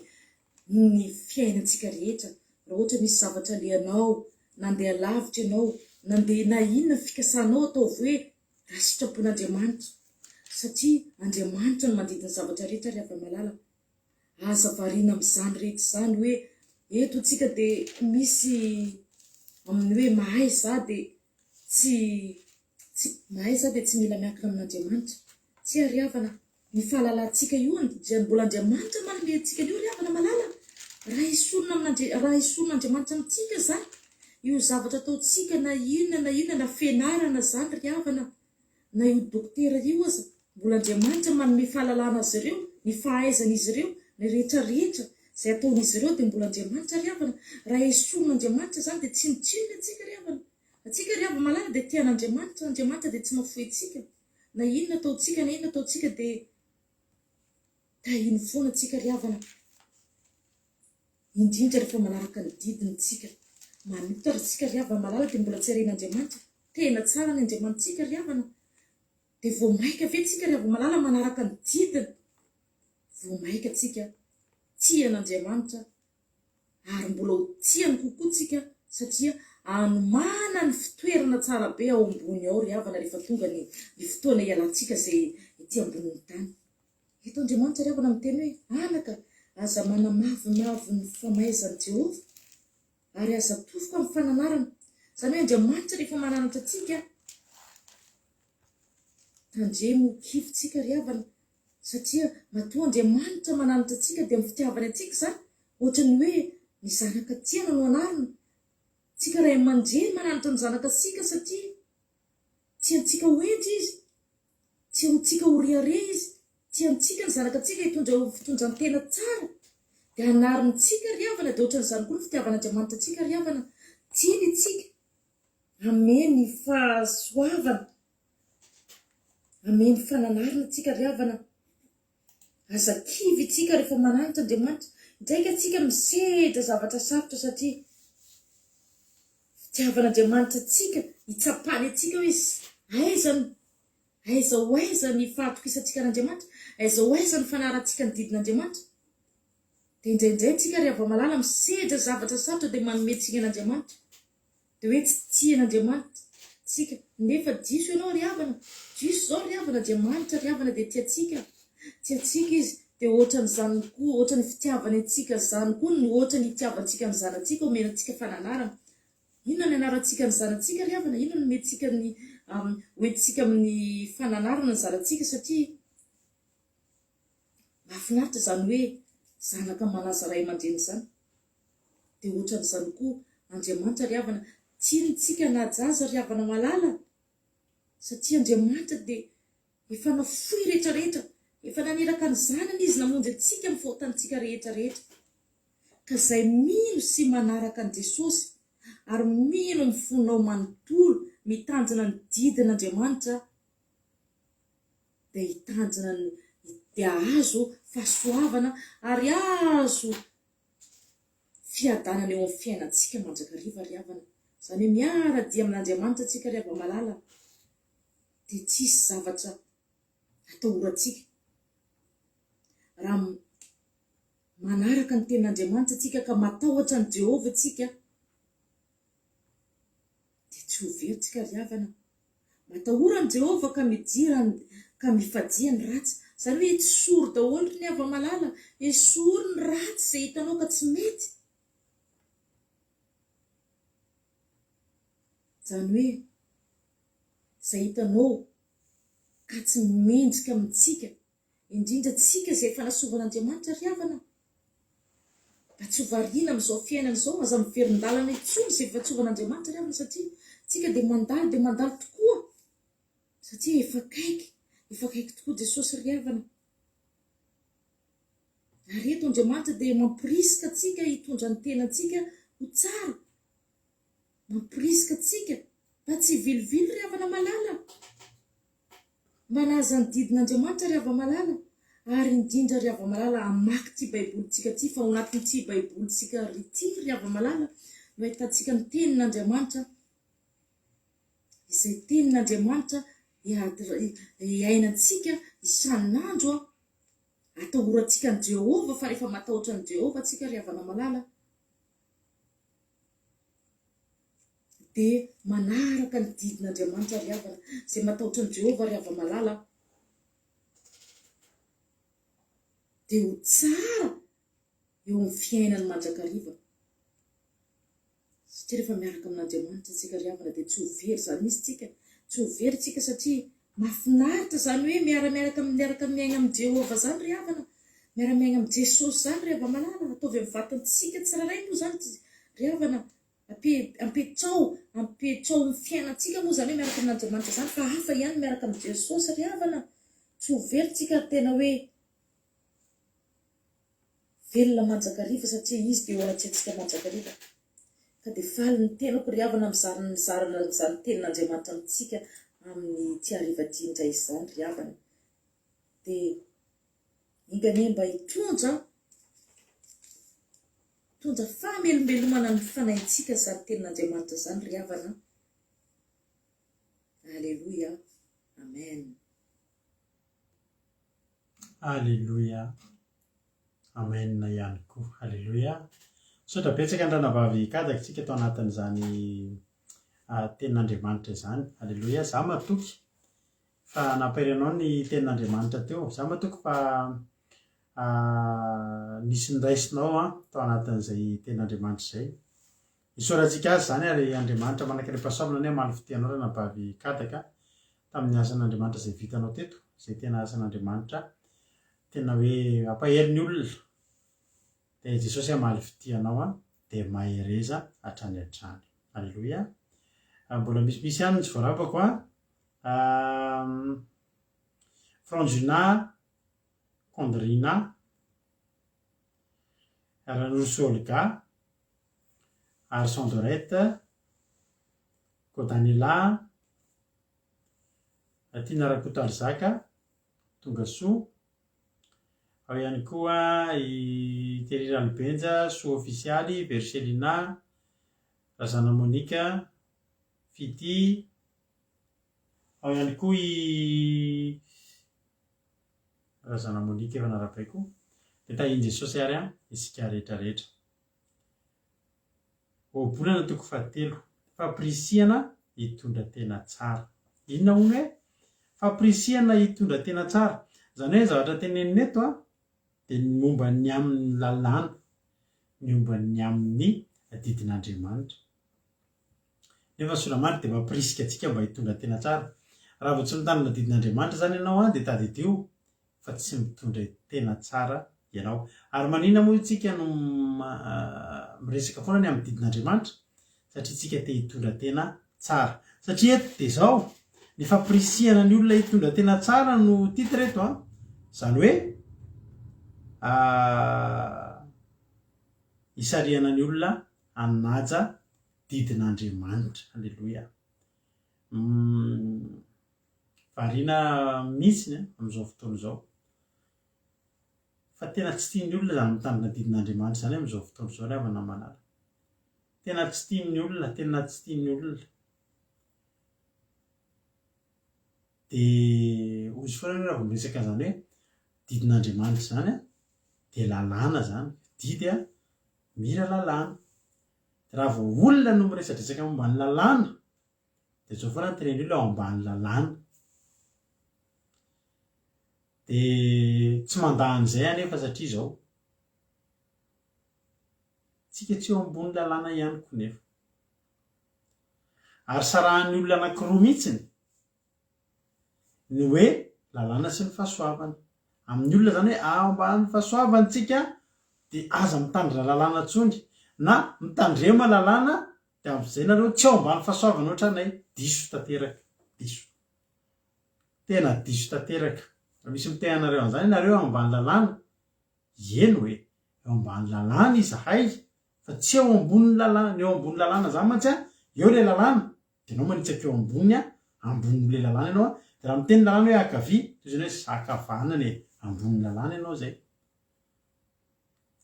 ny fiainantsika rehetra. Raha ohatra misy zavatra alehanao, na andeha lavitra ianao, na andeha na inona ny fikasanao ataovy hoe raha sitrapon'Andriamanitra. Satria Andriamanitra no mandidy ny zavatra rehetra ry havana malala. Aza variana amin'izany rehetra izany hoe eto tsika dia misy amin'ny hoe mahay za dia tsy tsy mahay za dia tsy mila miankina amin'Andriamanitra. Tsia ry havana, ny fahalalantsika io dia mbola Andriamanitra manome antsika an'io ry havana malala. Raha esorina amin'Andri- raha esorin'Andriamanitra amintsika izany io zavatra ataontsika na inona na inona na fianarana izany ry havana, Na io dokotera io aza mbola Andriamanitra manome fahalalana azy ireo, ny fahaizan'izy ireo, ny rehetra rehetra izay ataon'izy ireo dia mbola Andriamanitra ry havana. Raha esorin'Andriamanitra izany dia tsinontsinona antsika ry havana. Antsika ry hava-malala dia tia an'Andriamanitra, Andriamanitra dia tsy mahafoy antsika. Na inona ataontsika na inona ataontsika dia tahiny foana antsika ry havana. Indrindra rehefa manaraka ny didiny tsika. Manota ry tsika ry havana malala dia mbola tsy haren'Andriamanitra. Tena tsara ny Andriamanitsika ry havana. Dia vao maika ve tsika ry hava malala manaraka ny didiny? Vao maika tsika tia an'Andriamanitra ary mbola ho tiany kokoa tsika satria anomanany fitoerana tsara be ao ambony ao ry havana rehefa tonga ny ny fotoana hialantsika izay ety ambonin'ny tany. Eto Andriamanitra ry havana miteny hoe, Anaka, aza manamavomavo ny famaizan'i Jehovah, ary aza tofoka amin'ny fananarana. Izany hoe Andriamanitra rehefa mananatra antsika, tandremo ho kivy tsika ry havana, satria matoa Andriamanitra mananatra antsika dia amin'ny fitiavany antsika izany, ohatran'ny hoe ny zanaka tiana no anarina. Tsika ray aman-dreny mananatra ny zanaka tsika satria tiantsika ho hendry izy. Tiantsika ho rehareha Izy, tiantsika ny zanakatsika hitondra ho fitondran-tena tsara, dia anarintsika ry havana, dia ohatran'izany koa ny fitiavan'Andriamanitra antsika ry havana, tiany itsika, ameny fahasoavana, ameny fananarana tsika ry havana. Aza kivy itsika rehefa mananatra Andriamanitra. Indraika tsika misedra zavatra sarotra satria fitiavan'Andriamanitra antsika, hitsapany antsika hoe aiza ny aiza ho aiza ny fahatokisantsika an'Andriamanitra, aiza ho aiza ny fanarantsika ny didin'Andriamanitra. Dia indraindray tsika ry hava-malala misedra zavatra sarotra dia manome tsiny an'Andriamanitra. Dia hoe tsy tia an'Andriamanitra tsika. Nefa diso ianao ry havana. Diso izao ry havana, Andriamanitra ry havana dia tia antsika. Tia antsika Izy. Dia ohatran'izany koa, ohatran'ny fitiavany antsika izany koa no ohatran'ny itiavantsika ny zanatsika, omena antsika fananarana. Inona no ianarantsika ny zanatsika ry havana? Inona no omentsika ny, hoentintsika amin'ny fananarana ny zanatsika satria mahafinaritra izany hoe zanaka manaja ray aman-dreny izany. Dia ohatran'izany koa Andriamanitra ry havana, tiany tsika hanaja Azy ry havana malala, satria Andriamanitra dia efa nafoy rehetra rehetra, efa naniraka ny Zanany Izy namonjy antsika amin'ny fahotantsika rehetra rehetra. Ka izay mino sy manaraka an'i Jesosy ary mino amin'ny fonao manontolo mitandrina ny didin'Andriamanitra dia hitandrina ny dia hahazo fahasoavana ary hahazo fiadanana eo amin'ny fiainantsika mandrakariva ry havana. Izany hoe miara-dia amin'Andriamanitra tsika ry hava-malala dia tsy hisy zavatra atahorantsika. Raha manaraka ny tenin'Andriamanitra tsika ka matahotra an'i Jehovah tsika dia tsy ho very tsika ry havana. Matahora an'i Jehovah ka midira ka mifadia ny ratsy. Izany hoe esory daholo ry ny hava-malala, esory ny ratsy izay hitanao ka tsy mety. Izany hoe izay hitanao ka tsy mendrika amintsika Indrindra tsika izay efa nasovan'Andriamanitra ry havana mba tsy ho variana amin'izao fiainana izao, aza miverin-dalana intsony izay efa tsovan'Andriamanitra ry havana satria tsika dia mandalo dia mandalo tokoa satria efa akaiky, efa akaiky tokoa Jesosy ry havana. Ary eto Andriamanitra dia mampirisika antsika hitondra ny tenantsika ho tsara, mampirisika antsika mba tsy hivilivily ry havana malala. Manaja ny didin'Andriamanitra ry hava-malala, ary indrindra ry hava-malala hamaky ity baibolintsika ity fa ao anatin'ity baibolintsika ity ry hava-malala no ahitantsika ny tenin'Andriamanitra izay tenin'Andriamanitra iainantsika isan'andro atahorantsika an'i Jehovah fa rehefa matahotra an'i Jehovah tsika ry havana malala dia manaraka ny didin'Andriamanitra ry havana, izay matahotra an'i Jehovah ry hava-malala dia ho tsara eo amin'ny fiainany mandrakariva. Satria rehefa miaraka amin'Andriamanitra isika ry havana dia tsy ho very izany mihitsy isika, tsy ho very isika satria mahafinaritra izany hoe miara-miaraka miaraka miaina amin'i Jehovah izany ry havana, miara-miaina amin'i Jesosy izany ry hava-malala, ataovy amin'ny vatantsika tsirairay moa izany ry havana, Ampetrao, ampetrao amin'ny fiainantsika moa izany hoe miaraka amin'Andriamanitra izany fa hafa ihany miaraka amin'i Jesosy ry havana. Tsy ho very tsika ary tena hoe velona mandrakariva satria Izy dia eo anatrehantsika mandrakariva. Ka dia faly ny tenako ry havana mizara mizara izany tenin'Andriamanitra amintsika amin'ity hariva ity indray izany ry havana. Dia enga anie mba hitondra Mitondra famelombelomana ny fanahintsika izany tenin'Andriamanitra izany ry havana a. Aleloia. Amen. Aleloia. Amen ihany koa. Aleloia. Misaotra betsaka ny ranabavy Kadaka tsika tao anatin'izany tenin'Andriamanitra izany. Aleloia. Za matoky fa nampahery anao ny tenin'Andriamanitra teo. Za matoky fa nisy niraisinao an tao anatin'izay tenin'Andriamanitra izay. Isaorantsika azy izany ary Andriamanitra manan-karem-pahasoavana anie hamaly fitia anao ranabavy Kadaka tamin'ny asan'Andriamanitra izay vitanao teto, izay tena asan'Andriamanitra tena hoe hampahery ny olona. Dia Jesosy hamaly fitia anao an, dia mahereza hatrany hatrany. Aleloia. Mbola misimisy ihany ny tsy voarabako an. Frangina Kondrina, Ranorosoa Olga, Arson Dorette, Kodanila, Tiana Rakotoarizaka, Tongasoa, Ao ihany koa i Thierry Ralobenja, Soa Ofisialy, Verselina, Razana Monica, Fitia. Ao ihany koa i Razana Monica efa narabaiko. Dia tahian'i Jesosy ary isika rehetra rehetra. Ohabolana toko fahatelo, Fampirisihana hitondra tena tsara. Inona hono e? Fampirisihana hitondra tena tsara. Izany hoe ny zavatra tenenina eto dia ny momba ny amin'ny lalàna, ny momba ny amin'ny didin'Andriamanitra. Nefa ny Soramarina dia mampirisika antsika mba hitondra tena tsara. Raha vao tsy mitandrina didin'Andriamanitra izany ianao dia tadidio fa tsy mitondra tena tsara ianao. Ary maninona moa isika no miresaka foana ny amin'ny didin'Andriamanitra? Satria isika te hitondra tena tsara. Satria eto dia izao, ny fampirisihana ny olona hitondra tena tsara no titre eto an. Izany hoe hisarihana ny olona hanaja didin'Andriamanitra. Aleloia. Variana mihitsy amin'izao fotoana izao. Fa tena tsy tian'ny olona izany mitandrina didin'Andriamanitra izany amin'izao fotoana izao ry havana malala. Tena tsy tian'ny olona, tena tsy tian'ny olona. Dia hozy foana ianao raha vao miresaka an'izany hoe didin'Andriamanitra izany an, dia lalàna izany. Didy an, mira lalàna. Dia raha vao olona no miresadresaka momba ny lalàna, Dia zao foana ny tenen'ny olona ao ambany lalàna. Dia tsy mandà an'izay aho nefa satria izao. Tsika tsy eo ambony lalàna ihany koa nefa. Ary sarahan'ny olona anankiroa mihitsiny ny hoe lalàna sy ny fahasoavana. Amin'ny olona izany hoe ao ambany fahasoavana tsika dia aza mitandrina lalàna intsony na mitandrema lalàna Dia amin'izay nareo tsy ao ambany fahasoavana ohatranay. Diso tanteraka. Diso. Tena diso tanteraka. Raha misy miteny anareo an'izany ianareo eo ambany lalàna, eny hoe eo ambany lalàna izahay fa tsy eo ambonin'ny lalàna. Ny eo ambony lalàna izany mantsy an, eo ilay lalàna, dia ianao manitsaka eo amboniny an, ambonin'ilay lalàna ianao an, dia raha miteny ny lalàna hoe ankavia, toy izany hoe za ankavanana e, ambonin'ny lalàna ianao izay.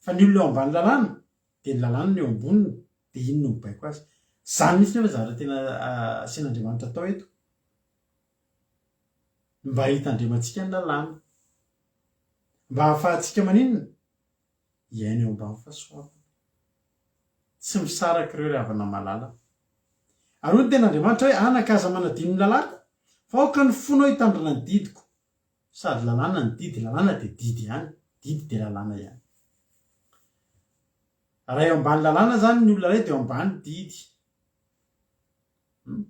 Fa ny olona eo ambany lalàna, dia ny lalàna no eo amboniny, dia iny no mibaiko azy. Izany mihitsy nefa zavatra tena asian'Andriamanitra atao eto. Mba hitandremantsika ny lalàna. Mba hahafahantsika maninona? Hiaina eo ambany fahasoavana. Tsy misaraka ireo ry havana malala. Ary hoy ny tenin'Andriamanitra hoe, Anaka, aza manadino ny lalàko, fa aoka ny fonao hitandrina ny didiko. Sady lalàna ny didy, lalàna dia didy ihany, didy dia lalàna ihany. Raha eo ambany lalàna zany ny olona iray dia eo ambany didy. Hum.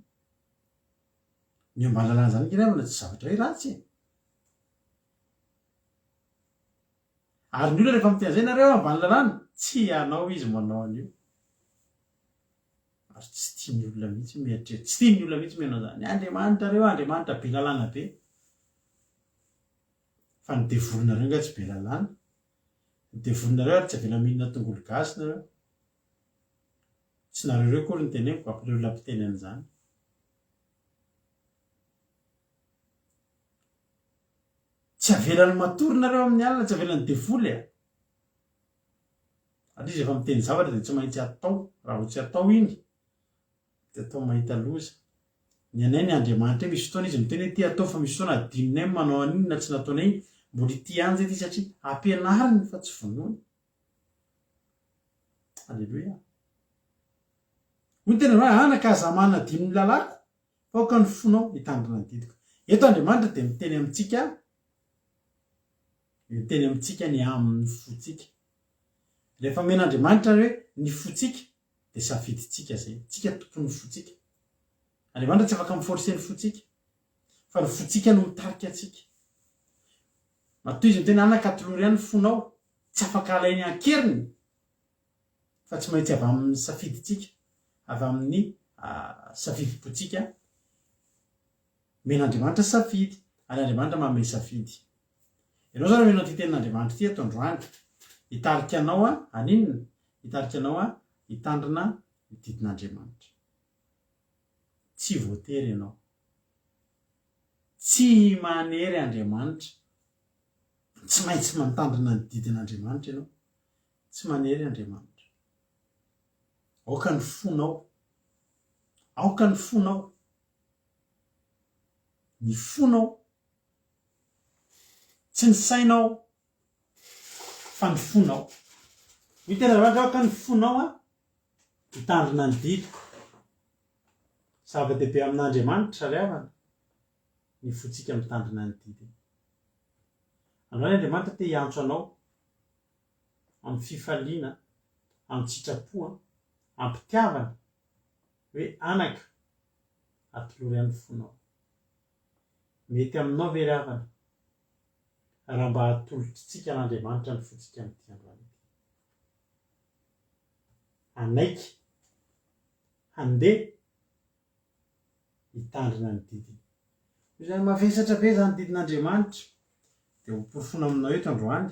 Ny eo ambany lalàna zany ange ry havana tsy zavatra hoe ratsy e. Ary ny olona rehefa miteny an'izay nareo eo ambany lalàna, tsy ianao izy manao an'io. Ary tsy tian'ny olona mihitsy mieritreritra, tsy tian'ny olona mihitsy mihaino an'izany. Andriamanitra reo, Andriamanitra be lalàna be. Fa ny devolinareo nga tsy be lalàna? Ny devolinareo ary tsy avela mihinana tongolo gasy nareo. Tsy nareo reo akory no teneniko, fa le olona mpiteny an'izany. Tsy avelany matory nareo amin'ny alina, tsy avelan'ny devoly a. Ary izy efa miteny zavatra dia tsy maintsy atao, raha vao tsy atao iny dia atao mahita loza. Ny anay ny Andriamanitra io misy fotoana izy miteny hoe ity atao fa misy fotoana adinonay ny manao an'iny na tsy nataonay iny, mbola ity ihany zay ity satria ampianariny fa tsy vonoiny. Aleloia. Hoy ny tena hoe anaka aza manadino ny lalàko fa aoka ny fonao hitandrina ny didiko. Eto Andriamanitra dia miteny amintsika Miteny amintsika ny amin'ny fontsika. Rehefa omen'Andriamanitra ny hoe ny fontsika dia safidintsika izay. Tsika tompon'ny fontsika. Andriamanitra tsy afaka mi-forcer ny fontsika. Fa ny fontsika no mitarika antsika. Matoa izy miteny anaka atolory ahy ny fonao, tsy afaka alainy an-keriny fa tsy maintsy avy amin'ny safidintsika, avy amin'ny safidim-pontsika Omen'Andriamanitra safidy, ary Andriamanitra manome safidy. Ianao izany omena ity tenin'Andriamanitra ity eto androany. Hitarika anao haninona? Hitarika anao hitandrina ny didin'Andriamanitra. Tsy voatery ianao. Tsy manery Andriamanitra. Tsy maintsy mantandrina ny didin'Andriamanitra ianao. Tsy manery Andriamanitra. Aoka ny fonao, aoka ny fonao, ny fonao, tsy ny sainao fa ny fonao. Hoy tena Andriamanitra, aoka ny fonao an, hitandrina ny didiko. Zava-dehibe amin'Andriamanitra ry havana ny fontsika mitandrina ny didiny. Androany Andriamanitra te hiantso anao amin'ny fifaliana, amin-tsitrapo, am-pitiavana, hoe anaka, atolory ahy ny fonao. Mety aminao ve ry havana raha mba atolotritsika an'Andriamanitra ny fontsika amin'ity androany ity? Hanaiky handeha hitandrina ny didiny. Noho izany mavesatra be izany didin'Andriamanitra dia ho porofoina aminao eto androany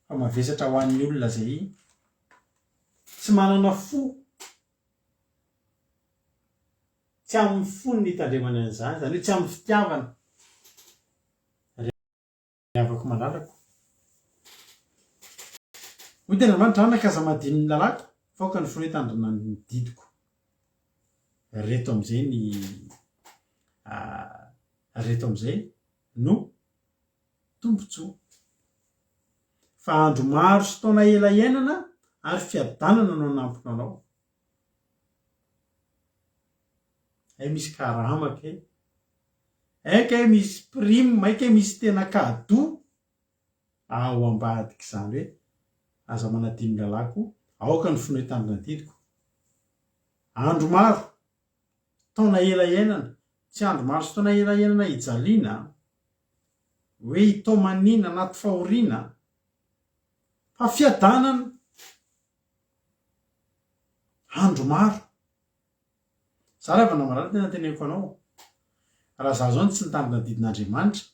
fa mavesatra ho an'ny olona izay tsy manana fo Tsy amin'ny fony ny hitandremany an'izany, izany hoe tsy amin'ny fitiavana. Ry havako malalako. Hoy teny Andriamanitra, Anaka, aza madino ny lalàko, fa aoka ny fonao hitandrina ny didiko. Reto amin'izay ny reto amin'izay no tombontsoa. Fa andro maro sy taona ela iainana ary fiadanana no hanampina anao. Hay misy karama kay. Hay kay misy prime, hay kay misy tena cadeau ao ambadik'izany hoe aza manadino ny lalàko, aoka ny fonao hitandrina ny didiko. Andro maro, taona ela iainana, tsy andro maro sy taona ela iainana hijaliana, hoe hitaomanina anaty fahoriana, fa fiadanana. Andro maro. Za raha vao namarana tena teneniko anao, raha za zao no tsy nitandrina didin'Andriamanitra,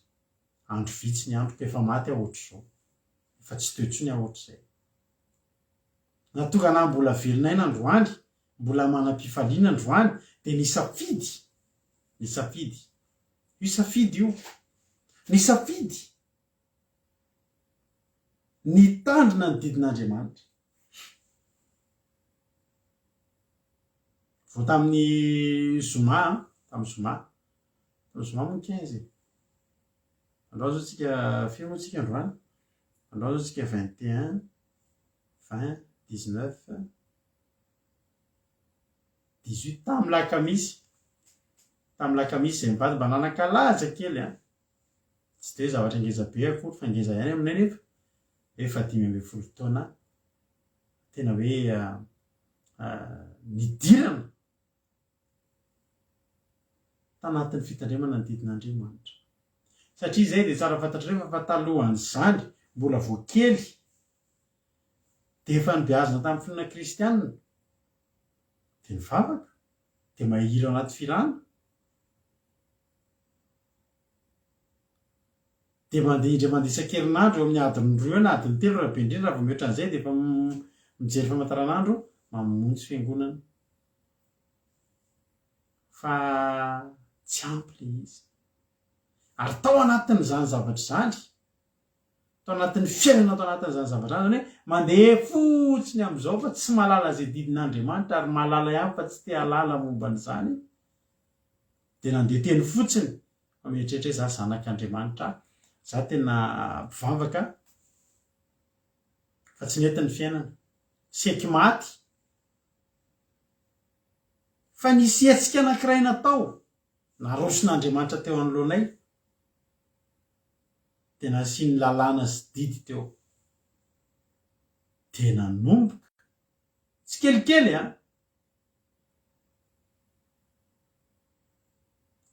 andro vitsy ny androko, efa maty aho ohatr'izao, efa tsy teo intsony aho ohatr'izay. Nahatonga anah mbola velona aina androany, mbola manam-pifaliana androany, dia nisafidy, nisafidy, io safidy io, nisafidy Nitandrina ny didin'Andriamanitra. Vao tamin'ny zoma an, tamin'ny zoma, tamin'ny zoma moa ny quinze e. Androany zao tsika, firy moa tsika androany? Androany zao tsika 21, 20, 19, 18, tamin'ny lakamisy, tamin'ny lakamisy izay mivady mba nanan-kalaza kely an. Tsy dia hoe zavatra ngeza be akory fa ngeza ihany aminay nefa efa 15 taona tena hoe nidirana tanatin'ny fitandremana ny didin'Andriamanitra. Satria izay dia tsara fantatrareo fa fa talohan'izany mbola vao kely dia efa nobeazina tamin'ny finoana kristianina dia nivavaka dia mahira ao anaty filana Dia mandeha indray mandeha isan-kerinandro eo amin'ny adiny roa eo na adiny telo raha be indrindra, raha vao mihoatra an'izay dia efa mijery famantaranandro mamonjy fiangonana. Fa tsy ampy ilay izy. Ary tao anatin'izany zavatra izany, tao anatin'ny fiainana tao anatin'izany zavatra izany, izany hoe mandeha fotsiny amin'izao fa tsy mahalala izay didin'Andriamanitra ary mahalala ihany fa tsy te hahalala momba an'izany, dia nandeha teny fotsiny fa mieritreritra hoe za zanak'Andriamanitra, za tena mpivavaka fa tsy nety ny fiainana. Seky maty fa nisy hetsika anankiray natao naroson'Andriamanitra teo anoloanay dia nasiany lalàna sy didy teo. Dia nanomboka tsikelikely an!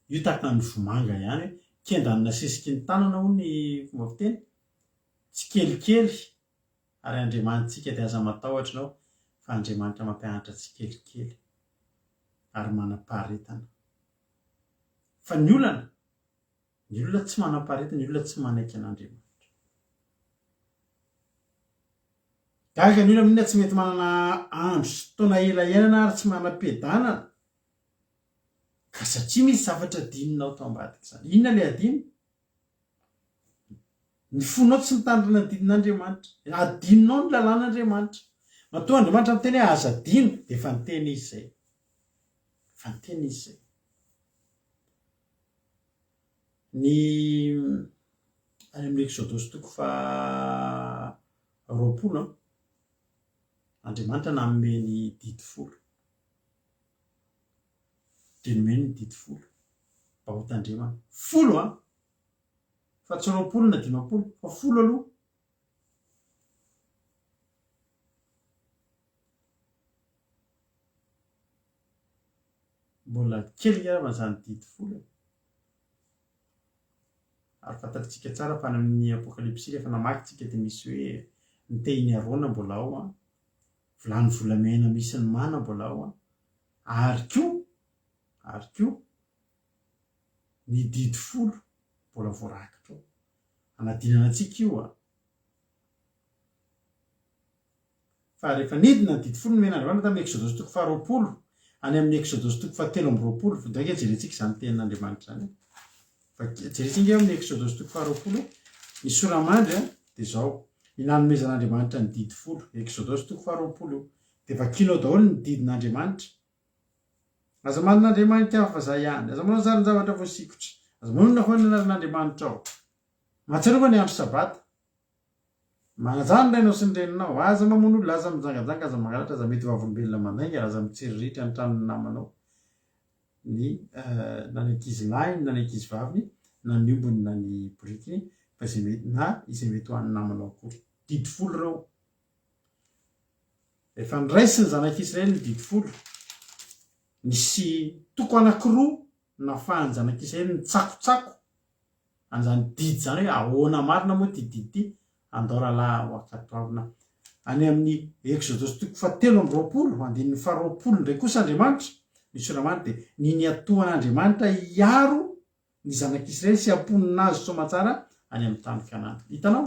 Io tahaka ny vomanga ihany hoe kendan'ny nasesiky ny tanana hono ny fomba fiteny, tsikelikely ary Andriamanitsika dia aza matahotra ianao fa Andriamanitra mampianatra tsikelikely ary manam-paharetana. Fa ny olana, ny olona tsy manam-paharetana, ny olona tsy manaiky an'Andriamanitra. Gaga ny olona amin'inona tsy mety manana andro sy taona ela iainana ary tsy manam-piadanana. Ka satria misy zavatra adinonao tao ambadik'izany. Inona ilay adino? Ny fonao tsy mitandrina ny didin'Andriamanitra. Adinonao ny lalàn'Andriamanitra. Matoa Andriamanitra miteny hoe aza adino dia efa niteny Izy izay. Efa niteny Izy izay. Ny any amin'ny Eksodosy toko faha 20 an, Andriamanitra nanome ny didy folo. Dia nomeny ny didy folo mba hotandremana. Folo an! Fa tsy 20 na 50 fa folo aloha. Mbola kely angamba izany didy folo e. Ary fantatsika tsara fa any amin'ny Apokalypsy rehefa namaky tsika dia misy hoe ny tehin'i Arona mbola ao an, vilany volamena misy ny mana mbola ao an, ary koa, ary koa ny didy folo mbola voarakitra ao. Anadinana antsika io an. Fa rehefa nidina ny didy folo nomen'Andriamanitra tamin'ny Eksodosy toko faharoapolo, any amin'ny Eksodosy toko fahatelo amby 20, vao ange jerentsika izany tenin'Andriamanitra izany e. Fa jerentsika ange amin'ny Eksodosy toko faharoapolo, ny soramandry a, dia izao, ny nanomezan'Andriamanitra ny didy folo, Eksodosy toko faharoapolo io. Dia vakianao daholo ny didin'Andriamanitra. Aza manana andriamanitra hafa fa Izaho ihany. Aza manao sarin-javatra voasikotra. Aza manonona foana ny anaran'Andriamanitrao. Mahatsiarova ny andro Sabata. Manajà ny rainao sy ny reninao. Aza mamono olona, aza mijangajanga, aza mangalatra, aza mety vavolombelona mandainga, ary aza mitsiriritra ny tranon'ny namanao, ny na ny ankizilahiny na ny ankizivaviny, na ny ombiny na ny borikiny, fa izay mety na izay mety ho an'ny namanao akory. Didy folo ireo. Rehefa noraisin'ny zanak'Israely ny didy folo, nisy toko anankiroa nafahan'ny zanak'Israely nitsakotsako an'izany didy izany hoe ahoana marina moa ity didy ity, andao rahalahy ho ankatoavina. Any amin'ny Eksodosy toko fahatelo amby 20, andininy faharoapolo indray kosa Andriamanitra, ny sora-manitra dia ny niatoan'Andriamanitra hiaro ny zanak'Israely sy hamponina azy soamatsara any amin'ny tany Kanana. Hitanao?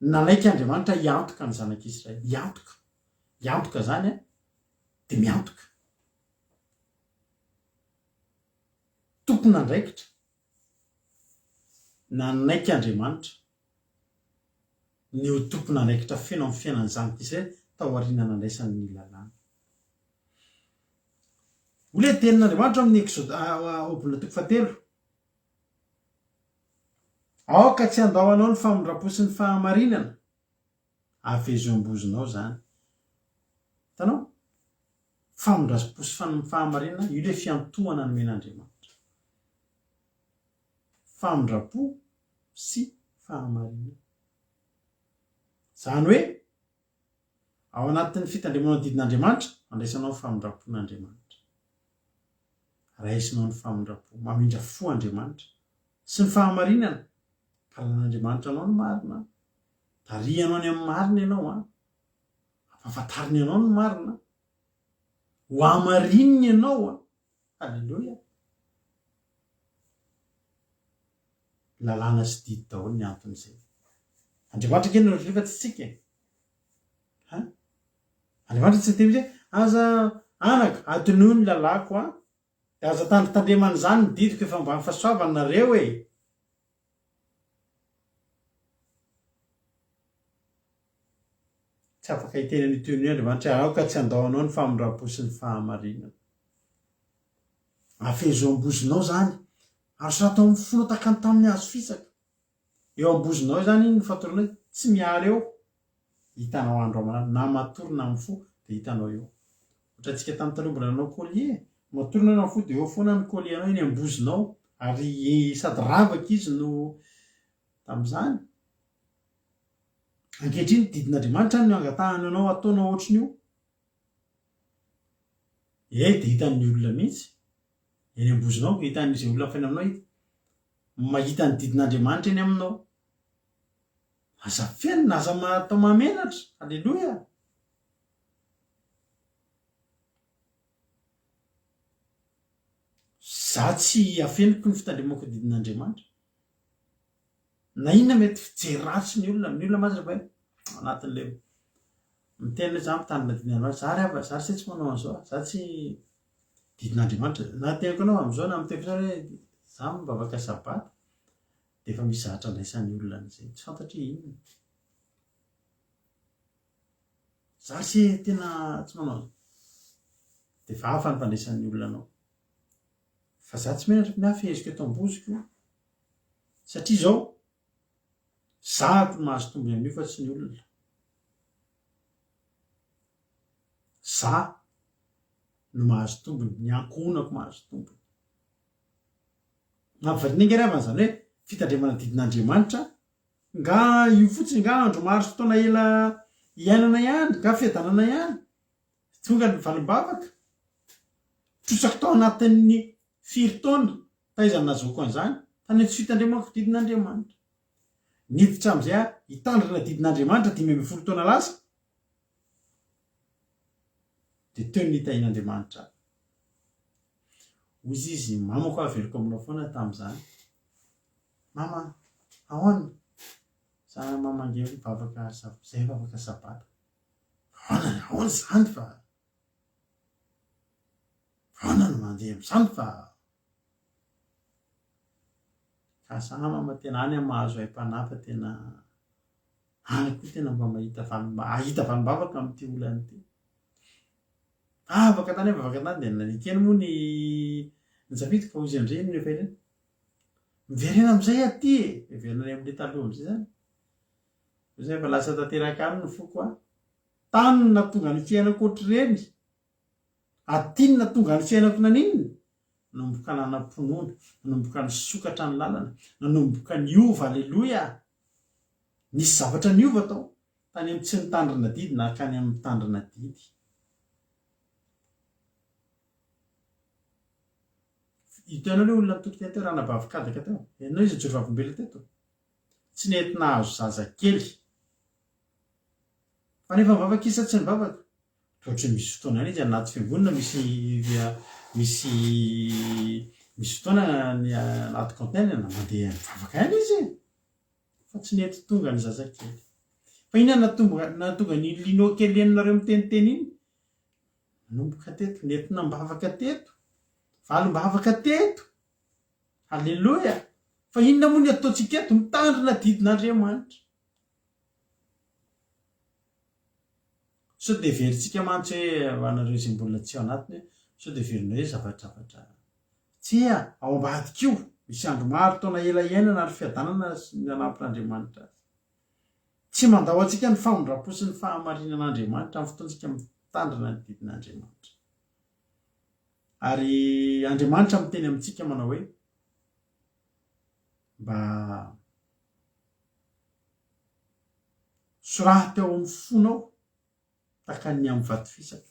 Nanaiky Andriamanitra hiantoka ny zanak'Israely. Hiantoka. Hiantoka izany an, dia miantoka. Tompon'andraikitra. Nanaiky Andriamanitra ny ho tompon'andraikitra feno amin'ny fiainan'ny zanak'Israely taoriana nandraisany ny lalàna. Hoy ilay tenin'Andriamanitra ao amin'ny Eksoda, Ohabolana toko fahatelo, Aoka tsy handao anao ny famindram-po sy ny fahamarinana. Avezo eo am-bozonao izany. Hitanao? Famindram-po sy fahamarinana, io ilay fiantohana nomen'Andriamanitra. Famindram-po sy fahamarinana. Izany hoe, ao anatin'ny fitandremanao ny didin'Andriamanitra, andraisanao ny famindram-pon'Andriamanitra. Raisinao ny famindram-po. Mamindra fo Andriamanitra. Sy ny fahamarinana. Kalan'Andriamanitra anao ny marina. Tarihanao any amin'ny marina ianao an. Ampahafantariny anao ny marina. Ho hamarininy ianao an. Aleloia. Lalàna sy didy daholo ny anton'izay. Andriamanitra ange no rehefa tsy tsika e. Ha? Andriamanitra tsy niteny hoe aza anaka adinoy ny lalàko an. Dia aza tandrintandremana izany ny didiko efa ambany fahasoavana nareo e. Tsy afaka hiteny an'io teny io Andriamanitra hoe aoka tsy handao anao ny famindram-po sy ny fahamarinana. Afehezo am-bozonao izany, ary sorato amin'ny fonao tahaka ny tamin'ny hazo fisaka. Eo am-bozonao izany iny ny fatorana hoe tsy miala eo. Hitanao andro aman'alina, na matory na mifoha dia hitanao eo. Ohatrantsika tamin'ny taloha mbola nanao collier e! Matory ianao na mifoha dia eo foana ny collier anao eny am-bozonao ary sady ravaka izy no tamin'izany. Ankehitriny didin'Andriamanitra no angatahany anao hataonao ohatran'io. Eh dia hitan'ny olona mihitsy. Eny am-bozonao, hitan'izay olona mifaina aminao hita. Mahita ny didin'Andriamanitra eny aminao. Aza afenina, aza atao mahamenatra. Aleloia. Za tsy afeniko ny fitandremako ny didin'Andriamanitra. Na inona mety fijery ratsy ny olona, ny olona mantsy rehefa hoe ao anatin'ilay miteny hoe za mitandrina didin'Andriamanitra, za ry havana, za ry se tsy manao an'izao, za tsy didin'Andriamanitra, na teniko anao amin'izao na miteny fotsiny hoe. Za mivavaka sabata dia efa misy zavatra andraisan'ny olona an'izay. Tsy fantatro hoe inona. Za se tena tsy manao dia efa hafa ny fandraisan'ny olona anao. Fa za tsy menatra ny ahy feheziko eto am-bozoko io. Satria izao, zahako no mahazo tombony amin'io fa tsy ny olona. Za no mahazo tombony, ny ankohonako mahazo tombony. Mampivadina ange ry havana izany hoe fitandremana didin'Andriamanitra, nga io fotsiny nga andro maro sy fotoana ela iainana ihany, nga fiadanana ihany. Tonga ny valim-bavaka, trotsako tao anatin'ny firy taona, taiza no nahazoako an'izany? Tany amin'ny tsy fitandremako didin'Andriamanitra. Niditra amin'izay aho hitandrina didin'Andriamanitra 15 taona lasa, dia teo no nitahian'Andriamanitra ahy. Hoy izy, mamako averiko aminao foana tamin'izany. Mama, ahoana? Za mama ange mivavaka, zay mivavaka sabata. Ahoana, ahoana izany fa ahoana no mandeha amin'izany fa ka za mama tena any aho mahazo aim-panahy fa tena any koa tena mba mahita valim- hahita valim-bavaka amin'ity olana ity. Vavaka tany aho, vavaka tany dia nanekeny moa ny ny safidiko fa hoy izy amin'izay inona efa ireny? Miverena amin'izay aty e! Miverina any amin'ilay taloha amin'izay izany. Zay efa lasa tanteraka any ny foko a. Tany no nahatonga ny fiainako ohatr'ireny. Aty no nahatonga ny fiainako naninona? Nanomboka nanam-pinoana, nanomboka nisokatra ny lalana, nanomboka niova, aleloia! Nisy zavatra niova tao, tany amin'ny tsy nitandrina didy nankany amin'ny mitandrina didy. Hitanao ilay olona nitory teny teo, ranabavy kadaka teo? Ianao izy nijoro vavolombelona teto? Tsy nety nahazo zaza kely. Fa nefa mivavaka izy sa tsy mivavaka? Toa ohatran'ny misy fotoana ihany izy anaty fiangonana misy misy misy fotoana ny anaty container mandeha mivavaka ihany izy e! Fa tsy nety tonga ny zazakely. Fa inona nahatonga nahatonga an'iny lino kely henonareo miteniteny iny? Nanomboka teto, nentina am-bavaka teto, valim-bavaka teto. Aleloia! Fa inona moa ny ataontsika eto? Mitandrina didin'Andriamanitra. Sao dia heverintsika mantsy hoe, ho anareo izay mbola tsy ao anatiny, sao dia heverinao hoe zavajavatra. Tsia, ao ambadika io, misy andro maro, taona ela iainana ary fiadanana sy ny hanampin'Andriamanitra azy. Tsy mandao antsika ny famindram-po sy ny fahamarinan'Andriamanitra amin'ny fotoantsika mitandrina ny didin'Andriamanitra. Ary Andriamanitra miteny amintsika manao hoe, Mba soraty ao amin'ny fonao tahaka ny amin'ny vato fisaka.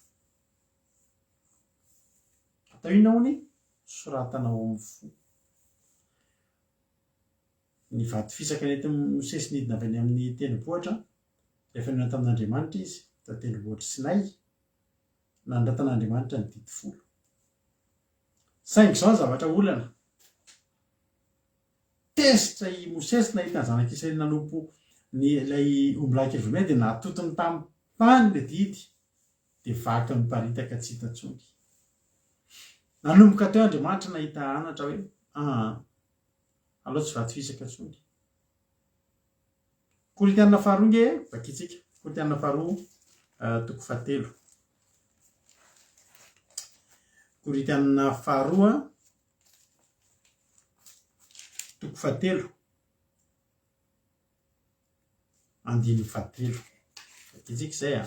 Atao inona hono e? Soratana ao amin'ny fo. Ny vato fisaka nentin'i Mosesy nidina avy any amin'ny tendrombohitra, rehefa nihaona tamin'Andriamanitra izy, tao tendrombohitr'i Sinay, Nanoratan'Andriamanitra ny didy folo. Saingy izao ny zavatra olana. Tezitra i Mosesy nahita ny zanak'Israely nanompo ny ilay ombilahy kely volamena dia natotony tamin'ny tany ilay didy dia vaky niparitaka tsy hita intsony. Nanomboka teo Andriamanitra nahita anatra hoe aa aleo tsy vato fisaka intsony. Korintiana faharoa nge vakintsika. Korintiana faharoa toko fahatelo. Korintiana faharoa toko fahatelo andininy fahatelo. Vakintsika izay a.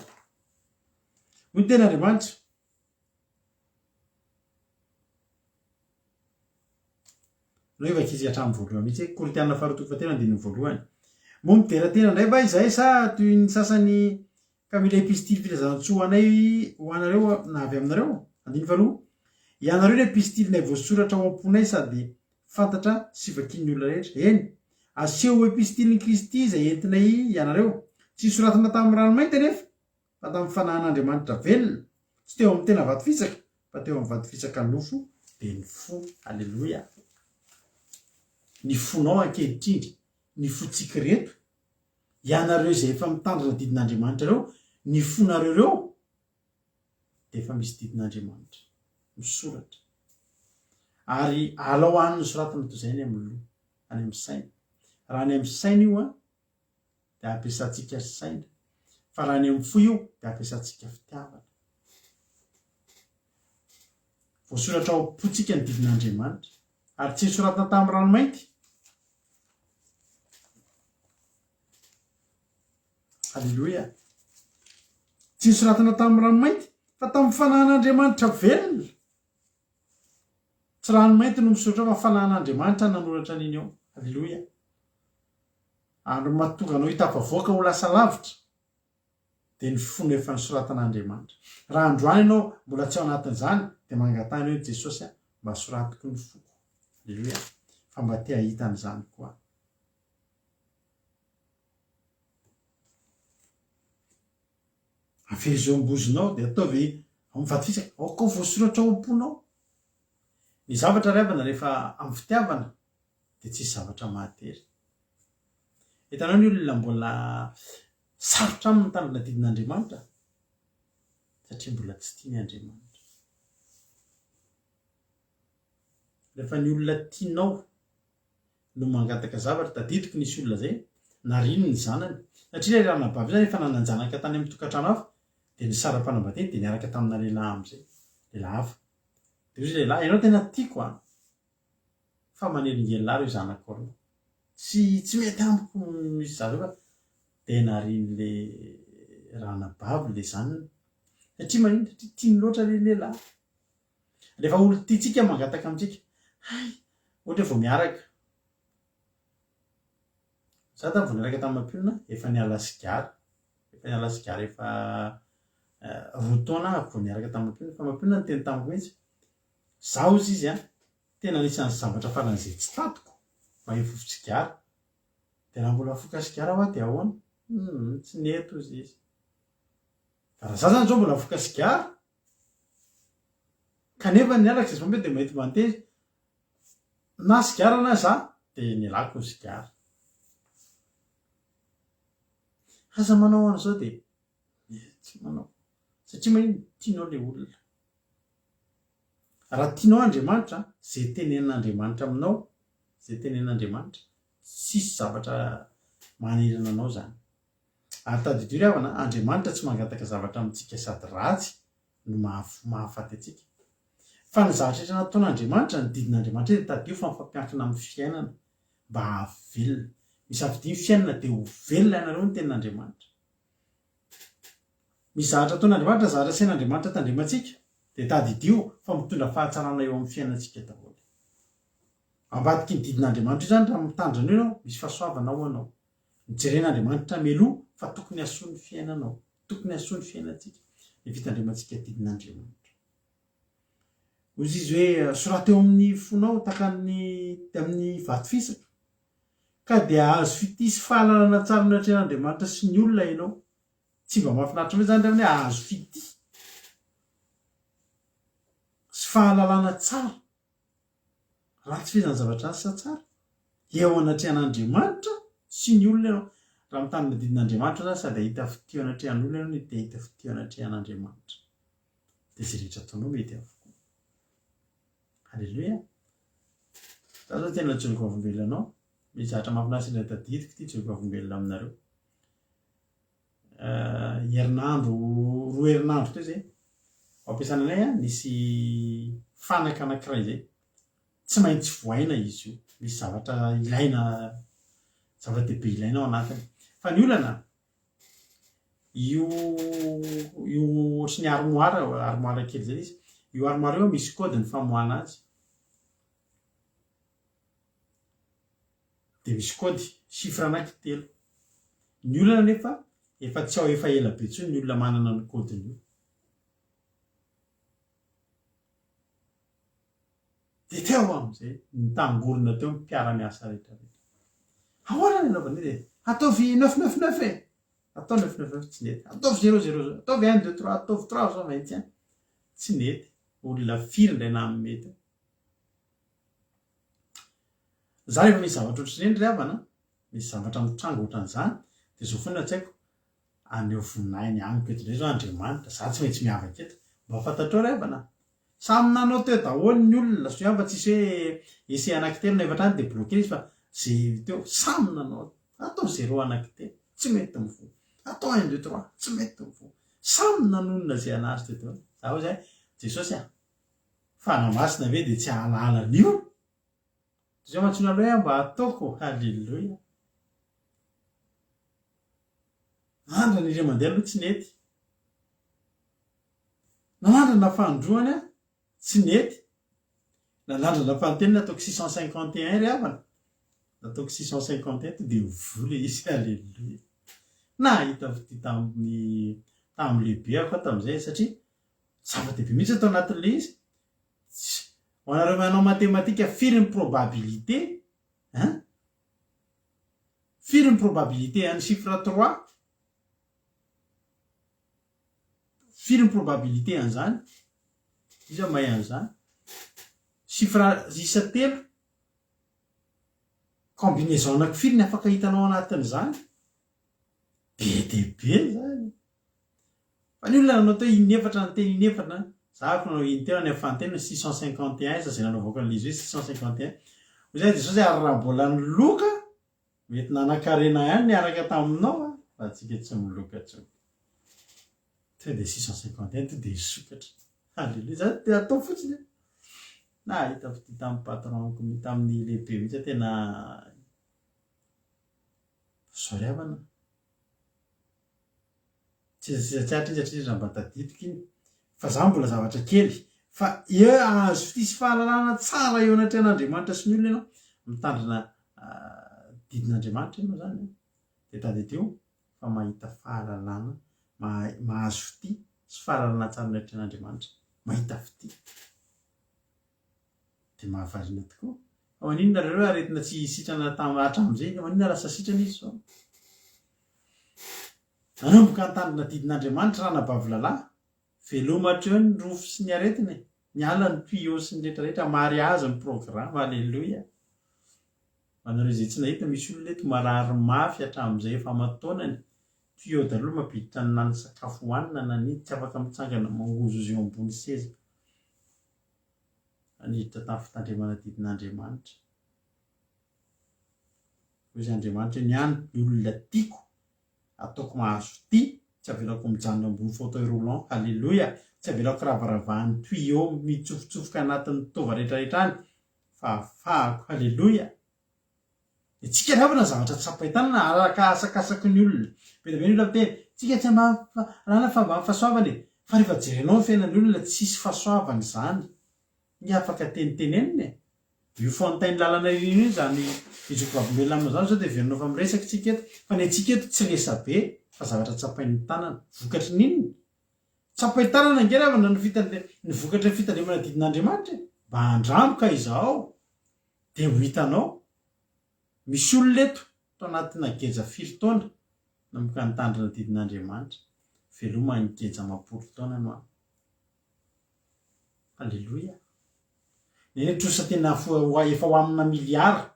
Hoy ny tenin'Andriamanitra. Aleo hivaky izy hatramin'ny voalohany mihitsy hoe Korintiana faharoa toko fahatelo andininy voalohany. Moa midera tena indray va izahay sa toy ny sasany ka mila epistily filazantsoa ho anay ho anareo na avy aminareo? Andininy faharoa. Ianareo ny epistilinay voasoratra ao am-ponay sady fantatra sy vakin'ny olona rehetra. Eny, aseho ho epistilin'i Kristy izay entinay ianareo. Tsy nosoratana tamin'ny ranomainty anefa, fa tamin'ny fanahin'Andriamanitra velona, tsy teo amin'ny tena vato fisaka, fa teo amin'ny vato fisaka nofo, dia ny fo. Aleloia! Ny fonao ankehitriny, ny fontsika ireto, ianareo izay efa mitandrina didin'Andriamanitra ireo, ny fonareo ireo dia efa misy didin'Andriamanitra misoratra. Ary alao any nosoratana toy izay any amin'ny loha, any amin'ny saina. Raha any amin'ny saina io an, dia ampiasantsika saina. Fa raha any amin'ny fo io, dia ampiasantsika fitiavana. Voasoratra ao am-pontsika ny didin'Andriamanitra. Ary tsy nosoratana tamin'ny ranomainty. Aleloia. Tsy nosoratana tamin'ny ranomainty, fa tamin'ny fanahin'Andriamanitra velona. Tsy ranomainty no misoratra ao fa fanahin'Andriamanitra nanoratra an'iny ao. Aleloia. Ary mahatonga anao hitafavoaka ho lasa lavitra dia ny fony efa nosoratan'Andriamanitra. Raha androany ianao mbola tsy ao anatin'izany dia mangatahina hoe Jesosy a, mba soraty koa ny foko. Aleloia. Fa mba te hahita an'izany koa aho. Avezo eo am-bozonao dia ataovy amin'ny vato fisaka. Aoka ho voasoratra ao am-ponao. Ny zavatra ry havana rehefa amin'ny fitiavana dia tsisy zavatra mahatery. Hitanao ny olona mbola sarotra aminy mitandrina didin'Andriamanitra satria mbola tsy tiany Andriamanitra. Rehefa ny olona tianao no mangataka zavatra, tadidiko nisy olona zay nariny ny zanany satria ilay ranabavy io zany efa nanan-janaka tany amin'ny tokantrano hafa dia nisara-panambadiana dia niaraka tamina lehilahy amin'izay, lehilahy hafa. Dia hoy izy lehilahy, ianao tena tiako an! Fa manelingelina ahy ireo zanako ireo. Tsy tsy mety amiko misy zareo fa dia narian'le ranabavy le zanany. Satria maninona? Satria tiany loatra le lehilahy. Rehefa olon-tiantsika mangataka amintsika, hay, ohatra hoe vao miaraka. Za tamin'ny vao niaraka tamin'i Mampionona efa niala sigara. Efa niala sigara efa roa taona aho vao niaraka tamin'i Mampionona. Fa Mampionona niteny tamiko mihitsy, Za hozy izy an, tena anisan'ny zavatra faran'izay tsy tantiko, mahay fofo-tsigara. Dia raha mbola mifoka sigara hoa dia ahoana? Humm, tsy nety hozy izy. Fa raha za zany zao mbola mifoka sigara, kanefa ny alako izay tsy dia mety mantery, na sigara na za, dia nialako ny sigara. Aza manao an'izao dia tsy manao. Satria maninona? Tianao ilay olona. Raha tianao Andriamanitra, izay tenenin'Andriamanitra aminao, izay tenenin'Andriamanitra, tsisy zavatra manerana anao izany. Ary tadidio ry havana, Andriamanitra tsy mangataka zavatra amintsika sady ratsy no mahafaty antsika. Fa ny zavatra rehetra nataon'Andriamanitra, ny didin'Andriamanitra dia tadidio fa mifampiankina amin'ny fiainana mba hahavelona. Misafidia ny fiainana dia ho velona ianareo ny tenin'Andriamanitra. Misy zavatra ataon'Andriamanitra, zavatra asain'Andriamanitra tandremantsika, dia tadidio fa mitondra fahatsarana eo amin'ny fiainantsika daholo. Ambadiky ny didin'Andriamanitra io izany raha mitandrina io ianao, misy fahasoavana ao anao. Nojeren'Andriamanitra mialoha fa tokony hahasoa ny fiainanao, tokony hahasoa ny fiainantsika ny fitandremantsika didin'Andriamanitra. Hoy izy hoe, soraty eo amin'ny fonao tahaka ny amin'ny vato fisaka, ka dia hahazo fitia sy fahalalana tsara natrehan'Andriamanitra sy ny olona ianao. Tsy mba mahafinaritra mihitsy izany ry havana hoe hahazo fitia sy fahalalana tsara. Ratsy ve izany zavatra izany sa tsara? Eo anatrehan'Andriamanitra sy ny olona ianao. Raha mitandrina didin'Andriamanitra ianao sady hahita fitia eo anatrehan'olona ianao no te hahita fitia eo anatrehan'Andriamanitra. Dia izay rehetra ataonao mety avokoa. Alléluia. Za zao tena joro vavolombelona anao. Misy zavatra mahafinaritra indray tadidiko ity joro vavolombelona aminareo. Eh, herinandro, roa herinandro teo zay. Ao am-piasana anay ah, nisy fanaka anankiray zay. Tsy maintsy vohaina izy io. Misy zavatra ilaina, zava-dehibe ilaina ao anatiny. Fa ny olana, Io io ohatry ny armoire, armoire kely zay izy. Io armoire io misy code ny famoahana azy. Dia misy code, chiffre anaky telo. Ny olana anefa efa tsy ao efa ela be intsony ny olona manana ny code-n'io. Dia teo amin'izay nitangorona teo ny mpiara-miasa rehetra rehetra. Ahoana ny anaovana izy e? Ataovy neuf neuf neuf e! Atao neuf neuf neuf, tsy nety. Ataovy zéro zéro zéro, ataovy un deux trois, ataovy trois cent vingt et un. Tsy nety. Olona firy indray nanome teo. Za rehefa misy zavatra ohatr'ireny ry havana, misy zavatra mitranga ohatran'izany, dia izao foana an-tsaiko, haneho voninahiny amiko eto indray izao Andriamanitra, za tsy maintsy miavaka eto. Mba fantatrao ry havana? Samy nanao teo daholo ny olona, soa ihany fa tsisy hoe essai anankitelo na efatra any dia bloqué izy fa ze teo samy nanao. Atao zéro anankitelo, tsy mety mivoha. Atao un deux trois, tsy mety mivoha. Samy nanonona ze anazy teo daholo. Za hoy zay, Jesosy a, Fanahy Masina ve dia tsy hahalala an'io? Zay mantsona aloha hoe mba ataoko, haleloia. Nanandrana iray mandeha aloha tsy nety. Nanandrana fanindroany aho, tsy nety. Nanandrana fanintelony nataoko 651 ry havana. Nataoko 651 to dia mivola izy, haleloia. Nahita fitia tamin'ny tamin'ny lehibeako aho tamin'izay satria zava-dehibe mihitsy ato anatin'ilay izy. Ho anareo manao matematika firy ny probabilité hein? Firy ny probabilité an'ny chiffre trois? Firy ny probabilité an'izany? Iza mahay an'izany? Chiffre isa telo, combinaison anaky firy ny afaka hitanao anatin'izany? Be dia be izany. Fa ny olona nanao teo inefatra niteny inefatra, za afaka nanao intelo any amin'ny fahatelo 651 aiza izay nanaovako an'ilay izy hoe 651. Hoy izany Jesosy ary raha mbola niloka Mety nanankarena ihany niaraka taminao a, fa antsika tsy miloka intsony. Tonga dia 651 tonga dia hisokatra. Alléluia, zany dia atao fotsiny e. Nahita fitia tamin'ny patron-ko, tamin'ny lehibe mihitsy aho tena zao ry havana. Tsisy tsy atra izy satria raha mba tadidiko iny fa za mbola zavatra kely fa eo ahazo fitia sy fahalalana tsara eo anatrehan'Andriamanitra sy ny olona ianao mitandrina didin'Andriamanitra ianao zany an dia tadidio fa mahita fahalalana mahazo fitia sy fahalalana tsara anatrehan'Andriamanitra mahita fitia dia mahavariana tokoa fa maninona ry zareo aretina tsy sitrana tam hatramin'izay maninona lasa sitrana izy zao Nanomboka nitandrina didin'Andriamanitra ranabavy Lala. Veloma hatreo ny rofy sy ny aretina e! Miala ny tuyau sy ny rehetra rehetra, mariazy ny programme, Alléluia! Ho anareo izay tsy nahita, misy olona eto marary mafy hatramin'izay efa aman-taonany, tuyau daholo mampiditra ny na ny sakafo hohanina na ny tsy afaka mitsangana mangozozo eo ambony seza. Fa niditra tamin'ny fitandremana didin'Andriamanitra. Hoy izy Andriamanitra hoe ny ahy ny olona tiako ataoko mahazo fitia, tsy avelako mijanona ambony fauteuil roulant, haleloia, tsy avelako ravaravahan'ny tuyau mitsofotsofoka anatin'ny taova rehetrarehetra any fa afahako, haleloia. Dia tsika ry havana ny zavatra tsapain-tanana araka asakasaky ny olona. Be dia be ny olona miteny, tsika tsy ambany fahalalana fa ambany fahasoavana e. Fa rehefa jerenao ny fiainan'ny olona tsisy fahasoavana izany. Ny afaka tenitenenina e. Io fontaine lalana irina io izany hijoro vavolombelona aminao izany zao dia heverinao fa miresaka isika eto fa ny antsika eto tsy resabe fa zavatra tsapain'ny tanana. Vokatry ny inona? Tsapain-tanana ange ry havana ny fitandre ny vokatry ny fitandremana didin'Andriamanitra e! Mba andramo ka izahao dia ho hitanao. Misy olona eto tao anatina geja firy taona nanomboka nitandrina didin'Andriamanitra. Veloma ny geja amam-polo taona no any. Aleloia. Ny trosa tena efa ho amina miliara.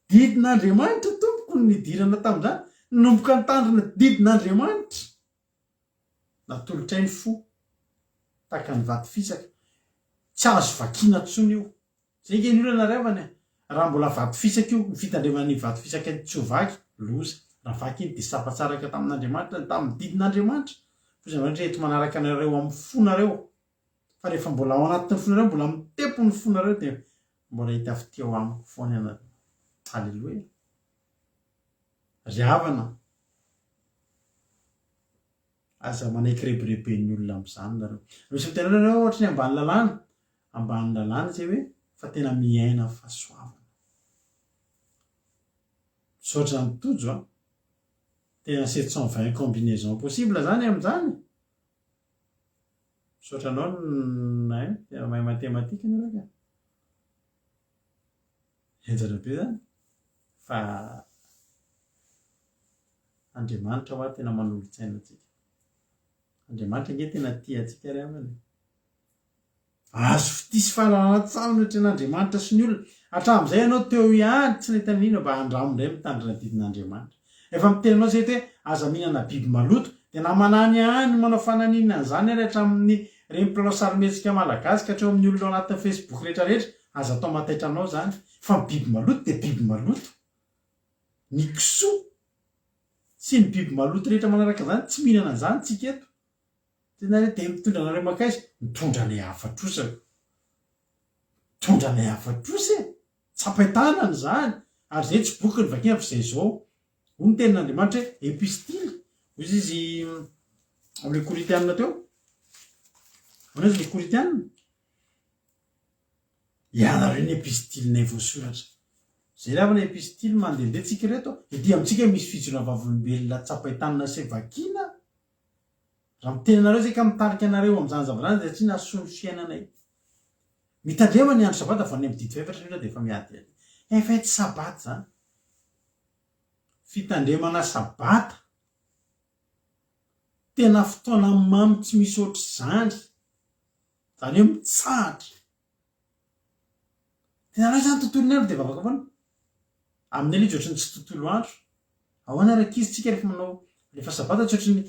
Didin'Andriamanitra tompoko no nidirana tamin'izany. Nanomboka nitandrina didin'Andriamanitra. Natolotray ny fo. Tahaka ny vato fisaka. Tsy azo vakiana intsony io. Zay nge ny olana ry havana e! Raha mbola vato fisaka io, ny fitandremana an'iny vato fisaka iny tsy ho vaky, loza. Raha vaky iny dia safatsaraka tamin'Andriamanitra, tamin'ny didin'Andriamanitra. Hoy izy Andriamanitra eto manaraka anareo amin'ny fonareo. Fa rehefa mbola ao anatin'ny fonareo, mbola mitepo ny fonareo dia mbola hita fitia ao amiko foana ianareo. Aleloia. Ry havana, aza manaiky rebireben'ny olona amin'izany nareo. Misy miteny hoe nareo ohatry ny ambany lalàna. Ambany lalàna izay hoe fa tena miaina fahasoavana. Misaotra an'i Tojo a. Tena 720 combinaison possible zany amin'izany. Misaotra anao Nain, tena mahay matematika nareo ka. Henjana be zany fa Andriamanitra hoa tena manolo-tsaina antsika. Andriamanitra ange tena tia antsika ry havana e. Azo fitia sy fahalalana tsara no etren'Andriamanitra sy ny olona. Hatramin'izay ianao teo ihany tsy nahita n'inona mba andramo indray mitandrina didin'Andriamanitra. Efa miteny anao izay eto hoe aza mihinana biby maloto dia na manany ihany manao fananiana an'izany ary hatramin'ny Ireny mpilalao sarimihetsika malagasy ka hatreo amin'ny olona ao anatin'ny facebook rehetra rehetra, aza atao mahataitra anao izany fa ny biby maloto dia biby maloto. Ny kisoa sy ny biby maloto rehetra manaraka izany tsy mihinana an'izany tsika eto. Tena hoe dia mitondra anareo mankaiza? Mitondra anay hafa-trosa ko. Mitondra anay hafa-trosa e! Tsapain-tanana izany, ary izay tsy boky no vakiana fa izay izao. Hoy ny tenin'Andriamanitra hoe epistily, hoy izy amin'ilay Korintiana teo. Ahoana izy ilay Korintiana? Ianareo ny epistilinay voasoratra. Izay ry havana epistily mandehandeha tsika ireto. Ety amintsika misy fijoroana vavolombelona tsapain-tanana sy vakiana. Raha miteny anareo izay ka mitarika anareo amin'izany zavatra izany dia tsy nahasoa ny fiainanay. Mitandrema ny andro sabata vao any amin'ny didy fahefatra ny olona dia efa miady ady. Efa tsy sabata izany. Fitandremana sabata. Tena fotoana mamy tsy misy ohatr'izany. Izany hoe mitsahatra. Tena raha izany tontolon'ny andro dia vavaka foana. Aminay ilay izy ohatran'ny tsy tontolo andro. Ahoana ary ankizy tsika rehefa manao rehefa sabata tsy ohatran'ny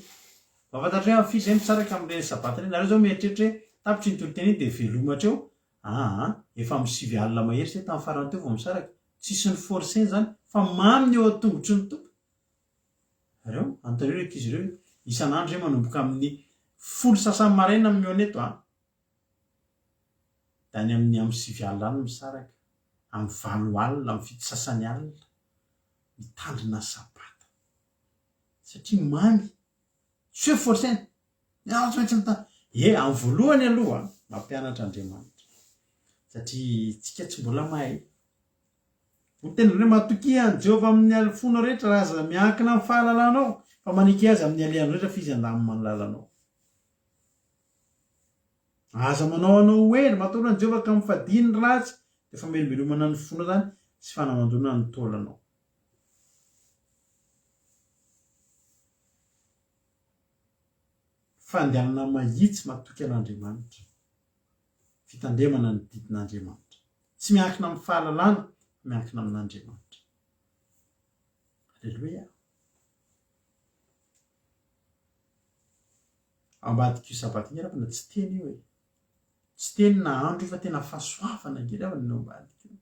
mba fantatrareo hoe amin'ny firy izay misaraka amin'ireny sabata ireny. Nareo izao mieritreritra hoe tapitra iny toriteny iny dia veloma hatreo. Aa efa amin'ny 9 alina mahery izay tamin'ny farany teo vao misaraka. Tsisy ni-forcer-na izany fa mamy ny eo an-tongotry ny Tompo. Nareo, anontanio ireo ankizy ireo isan'andro izay manomboka amin'ny folo sasany maraina mihaona eto an. Dia any amin'ny amin'ny 9 alina any misaraka, amin'ny valo alina, amin'ny fito sasany alina, mitandrina sabata. Satria mamy, tsy hoe forcena, ianao tsy maintsy mitandrina. Ie, amin'ny voalohany aloha, mampianatra Andriamanitra. Satria tsika tsy mbola mahay. Ho teny hoe matokia an'i Jehovah amin'ny fonao rehetra ary aza miankina amin'ny fahalalanao, fa maneke azy amin'ny alehanao rehetra fa izy handamina ny lalanao. Aza manao anao ho hendry, matahotra an'i Jehovah ka mifadia ny ratsy, dia famelombelomana ny fonao izany sy fanamandoana ny taolanao. Fandehanana mahitsy matoky an'Andriamanitra. Fitandremana ny didin'Andriamanitra. Tsy miankina amin'ny fahalalana fa miankina amin'Andriamanitra. Aleloia. Ao ambadik'io sabata io angamba tsy teny io e. Tsy teny na andro io fa tena fahasoavana ange ry havana no ao ambadika io.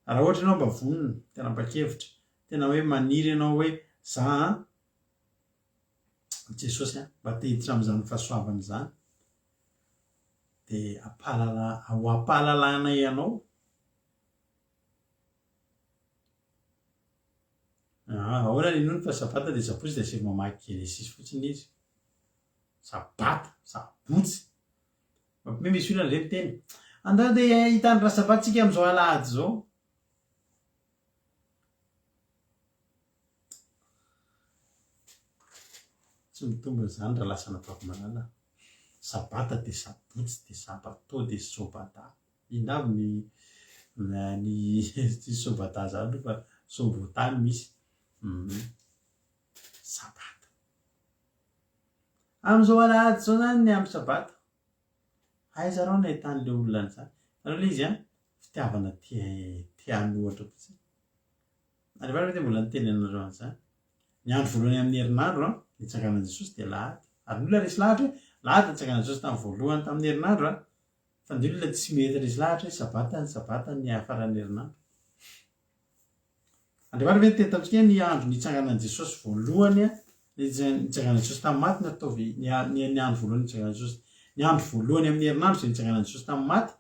Raha ohatra ianao mba vonona, tena mba-kevitra, tena hoe maniry ianao hoe za an, Jesosy an, mba te hiditra amin'izany fahasoavana izany, dia ampahalala, ho ampahalalanay anao Ah, ahoana ny inoany fa sabata dia sabotsy dia asaivo mamaky Genesis fotsiny izy. Sabata, sabotsy. Mampime misy olona ve miteny. Andao dia hitandrina sabata tsika amin'izao alahady izao. Tsy mitombina izany raha lasa nataoko malala. Sabata dia sabotsy dia sabato dia sobada. Inona avy ny ny tsy sobada zany aloha fa sobota no misy. Sabata. Amin'izao alahady izao zany ny andro sabata. Aiza arao no ahitan'ilay olona an'izany? Hitanao ilay izy an, fitiavana te te hanohatra fotsiny. Andriamanitra ve dia mbola niteny anareo an'izany? Ny andro voalohany amin'ny herinandro an, nitsanganan'i Jesosy dia alahady. Ary ny olona resy lahatra hoe alahady nitsanganan'i Jesosy tamin'ny voalohany tamin'ny herinandro an. Fa ny olona tsy mety resy lahatra hoe sabata ny sabata ny faran'ny herinandro. Andriamanitra ve niteny tamintsika hoe ny andro nitsanganan'i Jesosy voalohany, nitsanganan'i Jesosy tamin'ny maty no ataovy ny ny andro voalohany nitsanganan'i Jesosy, ny andro voalohany amin'ny herinandro izay nitsanganan'i Jesosy tamin'ny maty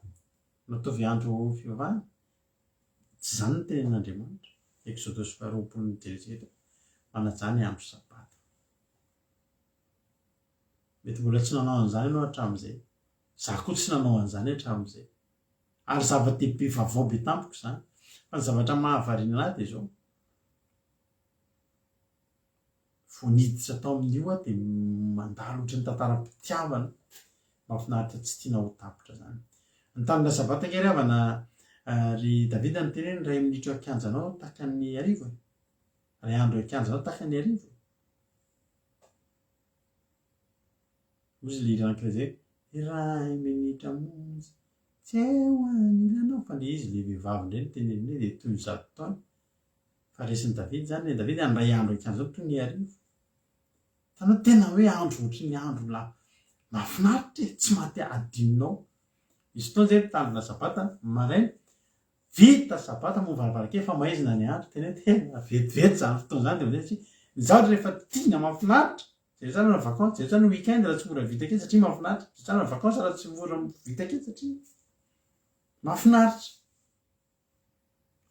no ataovy andro fivavahana? Tsy izany no tenenin'Andriamanitra. Eksodosy faharoapolo no jerentsika eto. Manajà ny andro sabata. Mety mbola tsy nanao an'izany ianao hatramin'izay. Za koa tsy nanao an'izany hatramin'izay. Ary zava-dehibe vaovao be tampoka izany. Fa ny zavatra mahavariana anahy dia izao. Vao niditra tao amin'io aho dia mandalo ohatran'ny tantaram-pitiavana mahafinaritra tsy tiana ho tapitra izany. Ny tamin'ny sabata ange ry havana ry Davida niteny hoe ny iray minitra eo an-kianjanao tahaka ny arivo e. Iray andro eo an-kianjanao tahaka ny arivo e. Hoy izy le hira anankiray zay hoe, iray minitra monja tsy eo anilanao, fa le izy le vehivavy indray no teneniny hoe dia toy ny zato taona. Fa resin'i Davida izany, ny Davida ny iray andro an-kianja zao toy ny arivo. Hitanao tena hoe andro ohatry ny andro la. Mahafinaritra e, tsy maty adinonao. Misy fotoana zay mitandrina sabata maraina, vita sabata moa varavarankely fa maizina ny andro, tena hoe tena vetivety zany fotoana zany de mandeha satria ny zavatra rehefa tiana mahafinaritra, jereo tsara ny vacances, jereo tsara ny week-end raha tsy mora vita kely satria mahafinaritra, jereo tsara ny vacances raha tsy mora vita kely satria mahafinaritra.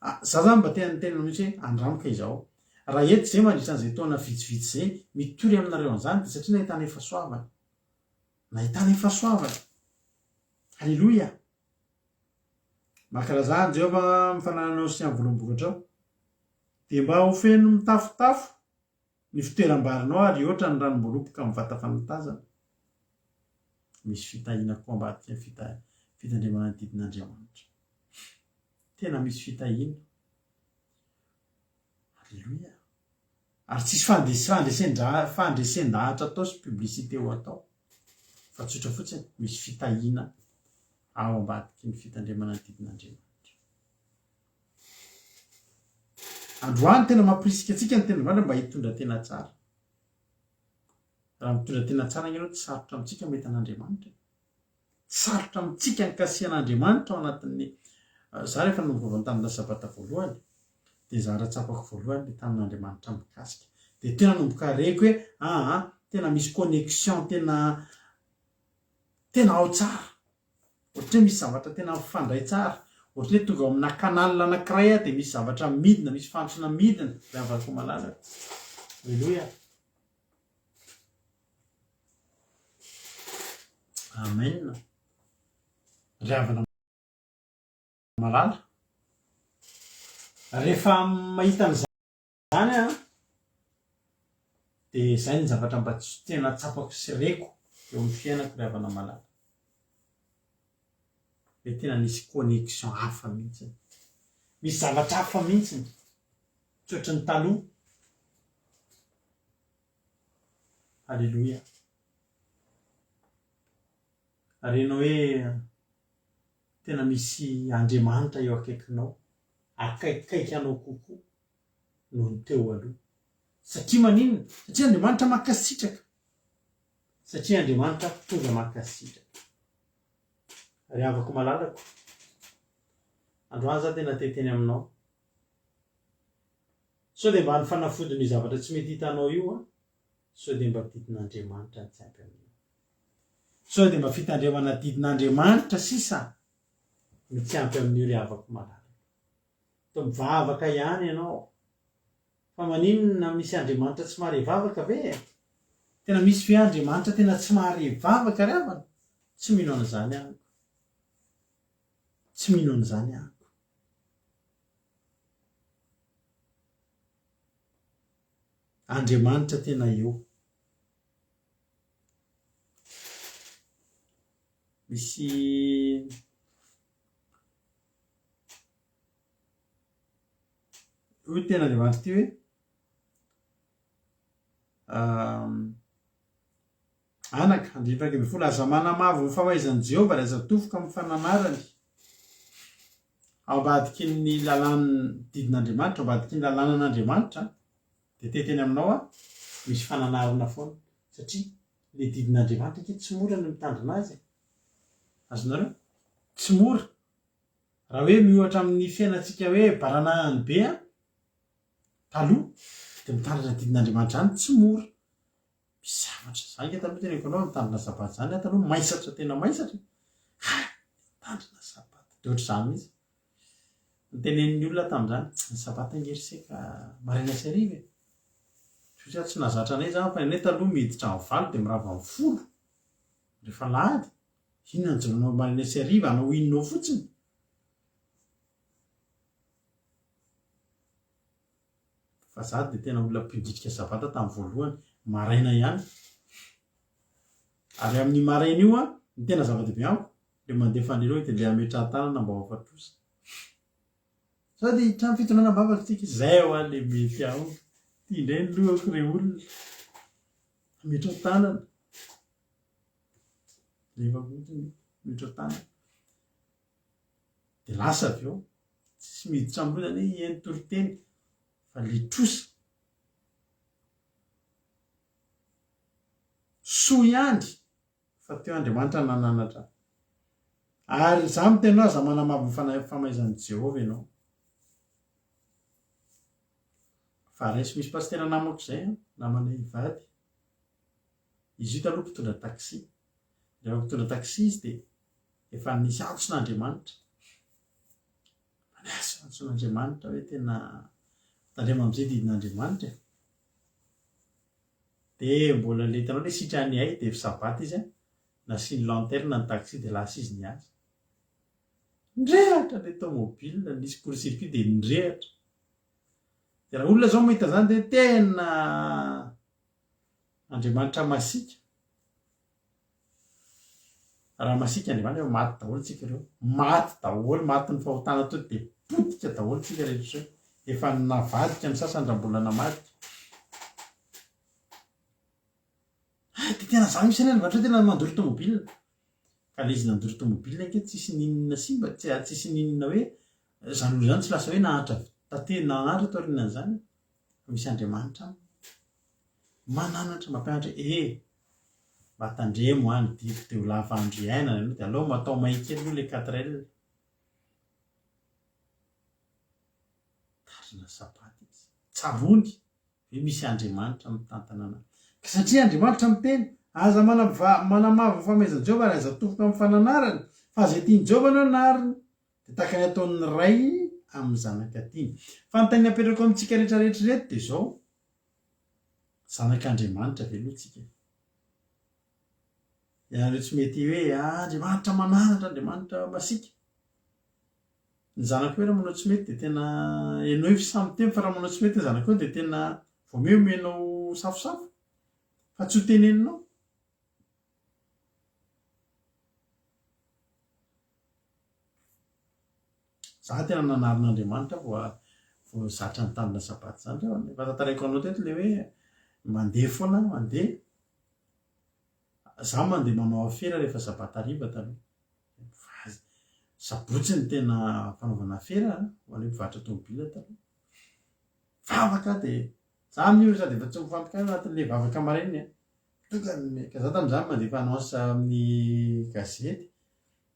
Ah, za zany mba tena niteny mihitsy hoe andramo ka izao. Raha eto zay mandritra an'izay taona vitsivitsy zay mitory aminareo an'izany dia satria nahitana fahasoavana. Nahitana fahasoavana. Haleloia. Mankalazà an'i Jehovah amin'ny fanananao sy amin'ny voaloham-bokatrao. Dia mba ho feno mitafotafo ny fitoeram-barinao ary hihoatra ny ranom-boaloboka amin'ny vata fanotazana. Misy fitahiana koa ambadika ny fitandremana ny didin'Andriamanitra. Tena misy fitahiana. Aleloia. Ary tsisy fandresen-dahatra atao sy publicité ho atao. Fa tsotra fotsiny, misy fitahiana ao ambadiky ny fitandremana ny didin'Andriamanitra. Androany tena mampirisika antsika ny tenin'Andriamanitra mba hitondra tena tsara. Raha mitondra tena tsara ange ianao tsy sarotra amintsika mahita an'Andriamanitra e. Tsy sarotra amintsika ny kasihan'Andriamanitra ao anatin'ny za rehefa nanomboka vao nitandrina sabata voalohany dia zara tsapako voalohany le tanin'Andriamanitra mikasika. Dia tena nanomboka reko hoe aa tena misy connexion tena tena ao tsara. Ohatran'ny hoe misy zavatra tena mifandray tsara. Ohatran'ny hoe tonga ao amina canal anankiray aho dia misy zavatra midina, misy fantsona midina ry havako malala. Alléluia. Amen. Ry havana malala. Rehefa mahita an'izany Izany an, dia izay ny zavatra mba tsy tena tsapako sy reko eo amin'ny fiainako ry havana malala. Hoe tena nisy connexion hafa mihitsy. Misy zavatra hafa mihitsy. Tsy ohatry ny taloha. Alléluia. Ary ianao hoe tena misy Andriamanitra eo akaikinao, akaikikaiky anao kokoa noho ny teo aloha. Satria maninona? Satria Andriamanitra mankasitraka. Satria Andriamanitra tonga mankasitraka. Ry havako malalako, androany za tena te hiteny aminao. Sao dia mba ny fanafodin'io zavatra tsy mety hitanao io an, sao dia mba didin'Andriamanitra ny tsy ampy aminao. Sao dia mba fitandremana didin'Andriamanitra sisa no tsy ampy amin'io ry havako malalako. Toa mivavaka ihany ianao. Fa maninona misy Andriamanitra tsy mahare vavaka ve e? Tena misy ve Andriamanitra tena tsy mahare vavaka ry havana? Tsy mino an'izany aho. Tsy mino an'izany aho. Andriamanitra tena eo. Misy Hoy tena Andriamanitra ity hoe, Anaka, andininy 11, aza manamavo ny famaizan'i Jehovah ary aza tofoka amin'ny fananarany. Ao ambadiky ny lalàn'ny didin'Andriamanitra, ao ambadiky ny lalànan'Andriamanitra, dia te hiteny aminao aho, misy fananarana foana. Satria ilay didin'Andriamanitra ange tsy mora ny mitandrina azy e. Azonareo? Tsy mora. Raha hoe miohatra amin'ny fiainantsika hoe baranahany be an, taloha, dia mitandrina didin'Andriamanitra izany tsy mora. Misy zavatra izany ange taloha teneniko anao, mitandrina sabata izany aho taloha maisatra tena maisatra. Hay! Mitandrina sabata. Dia ohatr'izany mihitsy. Notenenin'ny olona tamin'izany, ny sabata ange ry se ka maraina sy hariva e. Satria tsy nahazatra anay izany fa ny anay taloha miditra amin'ny valo dia mirava amin'ny folo. Rehefa alahady. Inona no jerenao maraina sy hariva? Hanao inona ao fotsiny? Fa za dia tena olona mpingitrika sabata tamin'ny voalohany, maraina ihany. Ary amin'ny maraina io an, ny tena zava-dehibe amiko, le mandefa an'ireo dia le hametrahan-tanana mba ho afa-trosa. Sady trano fitondrana am-bavaka tsika, zay hoa le mety amiko. Ty indray ny lohako re olona. Hametra-tanana. Rehefa fotsiny mihoatra-tanana. Dia lasa avy eo. Tsisy miditra ambony zany hoe hihaino toriteny fa le trosa. Soa ihany. Fa teo Andriamanitra nananatra ahy. Ary izaho miteny anao, aza manamavo ny fanahy famaizan'i Jehovah ianao. Fa raiso misy pasitera namako izay an, namanay hivady. Izy io taloha mpitondra taxi. Rehefa mpitondra taxi izy dia efa nisy antson'Andriamanitra. Nisy antson'Andriamanitra hoe tena tandremo amin'izay didin'Andriamanitra e. Dia mbola le hitanao le sitrany hay dia sabata izy an, nasiany lanterne ny taxi dia lasa izy niasa. Nirehatra le tomobile, nisy court circuit dia nirehatra. Dia raha olona zao mahita zany dia tena Andriamanitra masiaka. Raha masiaka Andriamanitra efa maty daholo tsika ireo. Maty daholo, matin'ny fahotana to dia potika daholo tsika rehetra ireo. Efa navadika ny sasany raha mbola namadika. Hay dia tena za mihitsy anie Andriamanitra tena mandoro tomobile. Ka le izy nandoro tomobile ange tsisy n'inona simba, tsy tsisy n'inona hoe zany olona zany tsy lasa hoe nahantra taty nahantra taorianan'izany fa misy Andriamanitra aminy. Mananatra mampianatra hoe eh mba tandremo an ny didiko dia ho lava andro iainana ianao dia aleo mba atao may kely aloha le quatre L. Tarina sabata izy. Tsaroany hoe misy Andriamanitra mitantana anà. Ka satria Andriamanitra miteny, Aza manamavo ny famaizan'i Jehovah ary aza tofoka amin'ny fananarany, fa izay tian'i Jehovah no anariny, dia tahaka ny ataon'ny ray amin'ny zanaka tiany. Fanontaniana apetrako amintsika rehetra rehetra ireto dia izao, Zanak'Andriamanitra ve aloha tsika? Ianareo tsy mety hoe, Andriamanitra mananatra, Andriamanitra masiaka. Ny zanakao raha manao tsy mety dia tena henoy fa samy miteny fa raha manao tsy mety ny zanakao dia tena vao miha omenao safosafo fa tsy ho teneninao. Za tena nanarin'Andriamanitra vao vao zatra nitandrina sabata zany reo. Efa tantaraiko anao teto le hoe mandeha foana aho mandeha. Za mandeha manao afera rehefa sabata hariva taloha. Fa sabotsy ny tena fanaovana afera ho an'ny mpivarotra tomobile taloha. Vavaka dia za amin'io sady efa tsy mifantoka any anatin'ilay vavaka maraina e. Tonga ny ka za tamin'izany mandefa annonce amin'ny gazety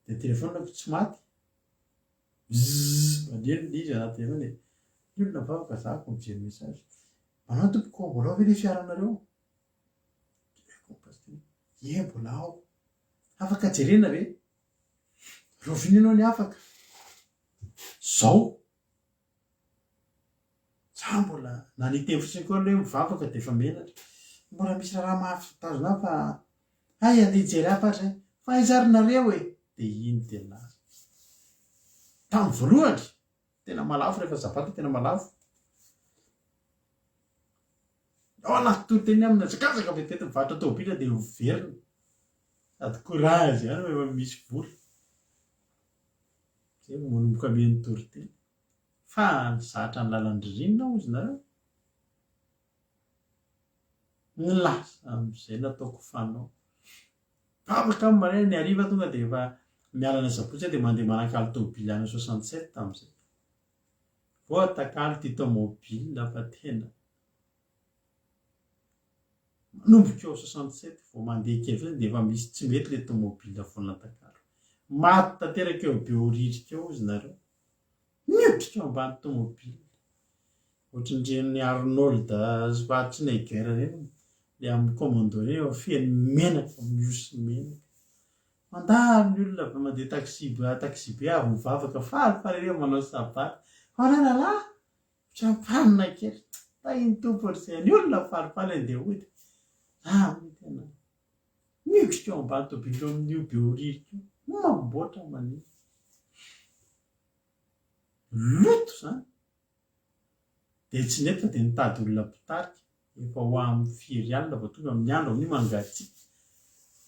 dia telefaoniko tsy maty. Bzzz maneno ilay izy anaty telefona dia ny olona mivavaka za vao mijery message. Manao tompoko mbola ao ve ilay fiaranareo? Ie mbola ao. Afaka jerena ve? Rahoviana ianao ny afaka? Zao. Za mbola na ny hiteny fotsiny koa aloha hoe mivavaka dia efa menatra. Mbola misy raharaha mafy mitazona ahy fa hay andeha hijery hafa ary zay. Fa aiza ary nareo e? Dia iny dia lasa. Tamin'ny voalohany, tena malafo rehefa sabata tena malafo. Ao anaty toriteny aminy hazakazaka vetivety mivarotra tômôbila dia miverina. Sady courage ihany rehefa misy vola. Zay vao manomboka mihaino toriteny. Fa nizatra ny lalan-dririnina hozy nareo. Ny lasa amin'izay nataoko fanao. Vavaka aho maraina, ny hariva tonga dia efa miala any Asabotsy aho dia mandeha manakalo tômôbila any 67 tamin'izay. Voatakalo ity tômôbila fa tena Manomboka eo 67 vao mandeha kely fotsiny dia efa misy tsy mety ilay tomobile vao natakalo. Maty tanteraka eo Behoririka eo ozy nareo. Miondrika eo ambany tomobile. Ohatran'ireny Arnold Schwarzenegger ireny, ilay amin'ny commando ireny efa feno menaka, miosy menaka. Mandalo ny olona avy mandeha taxi taxi be avy mivavaka falifaly ery manao sabata. Fa rahalahy Trampanina kely. Tahin'ny Tompo ry se. Ny olona falifaly andeha hody. Za aloha tena miondrika eo ambany tobile eo amin'io Behoririka io. Mamboatra manina. Loto zany. Dia tsy nety fa dia nitady olona mpitarika. Efa ho amin'ny firy alina vao tonga amin'ny andro amin'io mangatsiaka.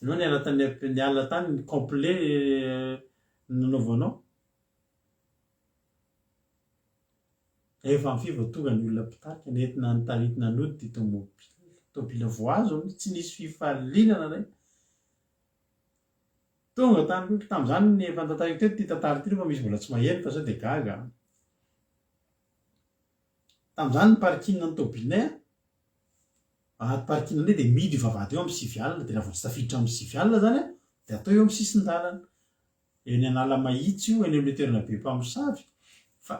Ianao niala tany niala tany ny complet nanaovanao. Rehefa amin'ny firy vao tonga ny olona mpitarika, nentina notaritina nody ity tômôbila. Tômôbila vao azo amin'io, tsy nisy fifaliana na iray. Tonga tany koa, tamin'izany ny efa notantaraiko teto ity tantara ity nefa misy mbola tsy maheno fa sao dia gaga an. Tamin'izany ny parking ny tômôbilinay an. Anaty parking indray dia mihidy io vavahady io amin'ny 9 alina, dia raha vao tsy tafiditra amin'ny 9 alina izany an, dia atao eo amin'ny sisin-dalana. Eny Analamahitsy io, eny amin'ilay toerana be mpamosavy, fa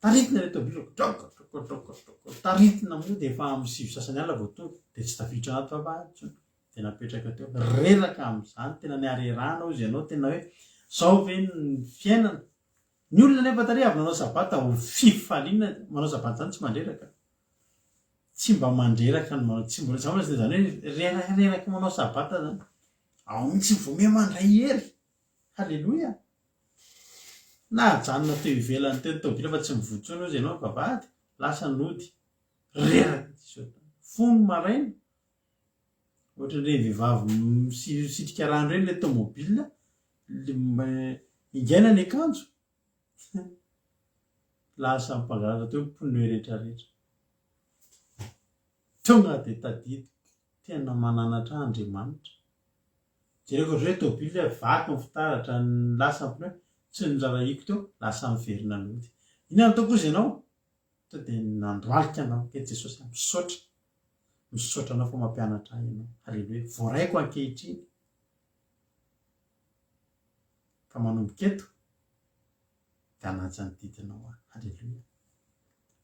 taritina ilay tômôbila, droka, droka, droka, droka, taritina mody efa amin'ny sivy sasany alina vao tonga, dia tsy tafiditra anaty vavahady intsony. Dia napetraka teo. Reraka amin'izany, tena niarerana hozy ianao, tena hoe izao ve ny fiainana? Ny olona anefa tary avy nanao sabata ho fifaliana, manao sabata izany tsy mandreraka. Tsy mba mandreraka ny manao, tsy mbola, za mbola tsy nahita izany hoe rerakereraka manao sabata zany. Ao mihitsy vao miha mandray hery. Haleloia. Najanona teo ivelany teo ny tômôbila fa tsy mivoha intsony hozy ianao ny vavahady, lasa nody. Reraka tsisy ohatran'izany. Fony maraina, ohatran'ireny vehivavy misitrika rano ireny ilay tômôbila, ingaina ny akanjo. Lasa mpangalatra teo ny pneu rehetrarehetra. Tonga dia tadidiko, tena mananatra ahy Andriamanitra. Jereko ohatran'ny hoe tôbily vaky ny fitaratra, lasa ny pneu, tsy noraharahiako teo, lasa niverina nody. Inona no ataoko hozy ianao? Tonga dia nandohalika anao, Eny Jesosy a, misaotra, misaotra anao fa mampianatra ahy ianao. Haleloia. Voaraiko ankehitriny fa manomboka eto dia hanaja ny didinao aho. Haleloia.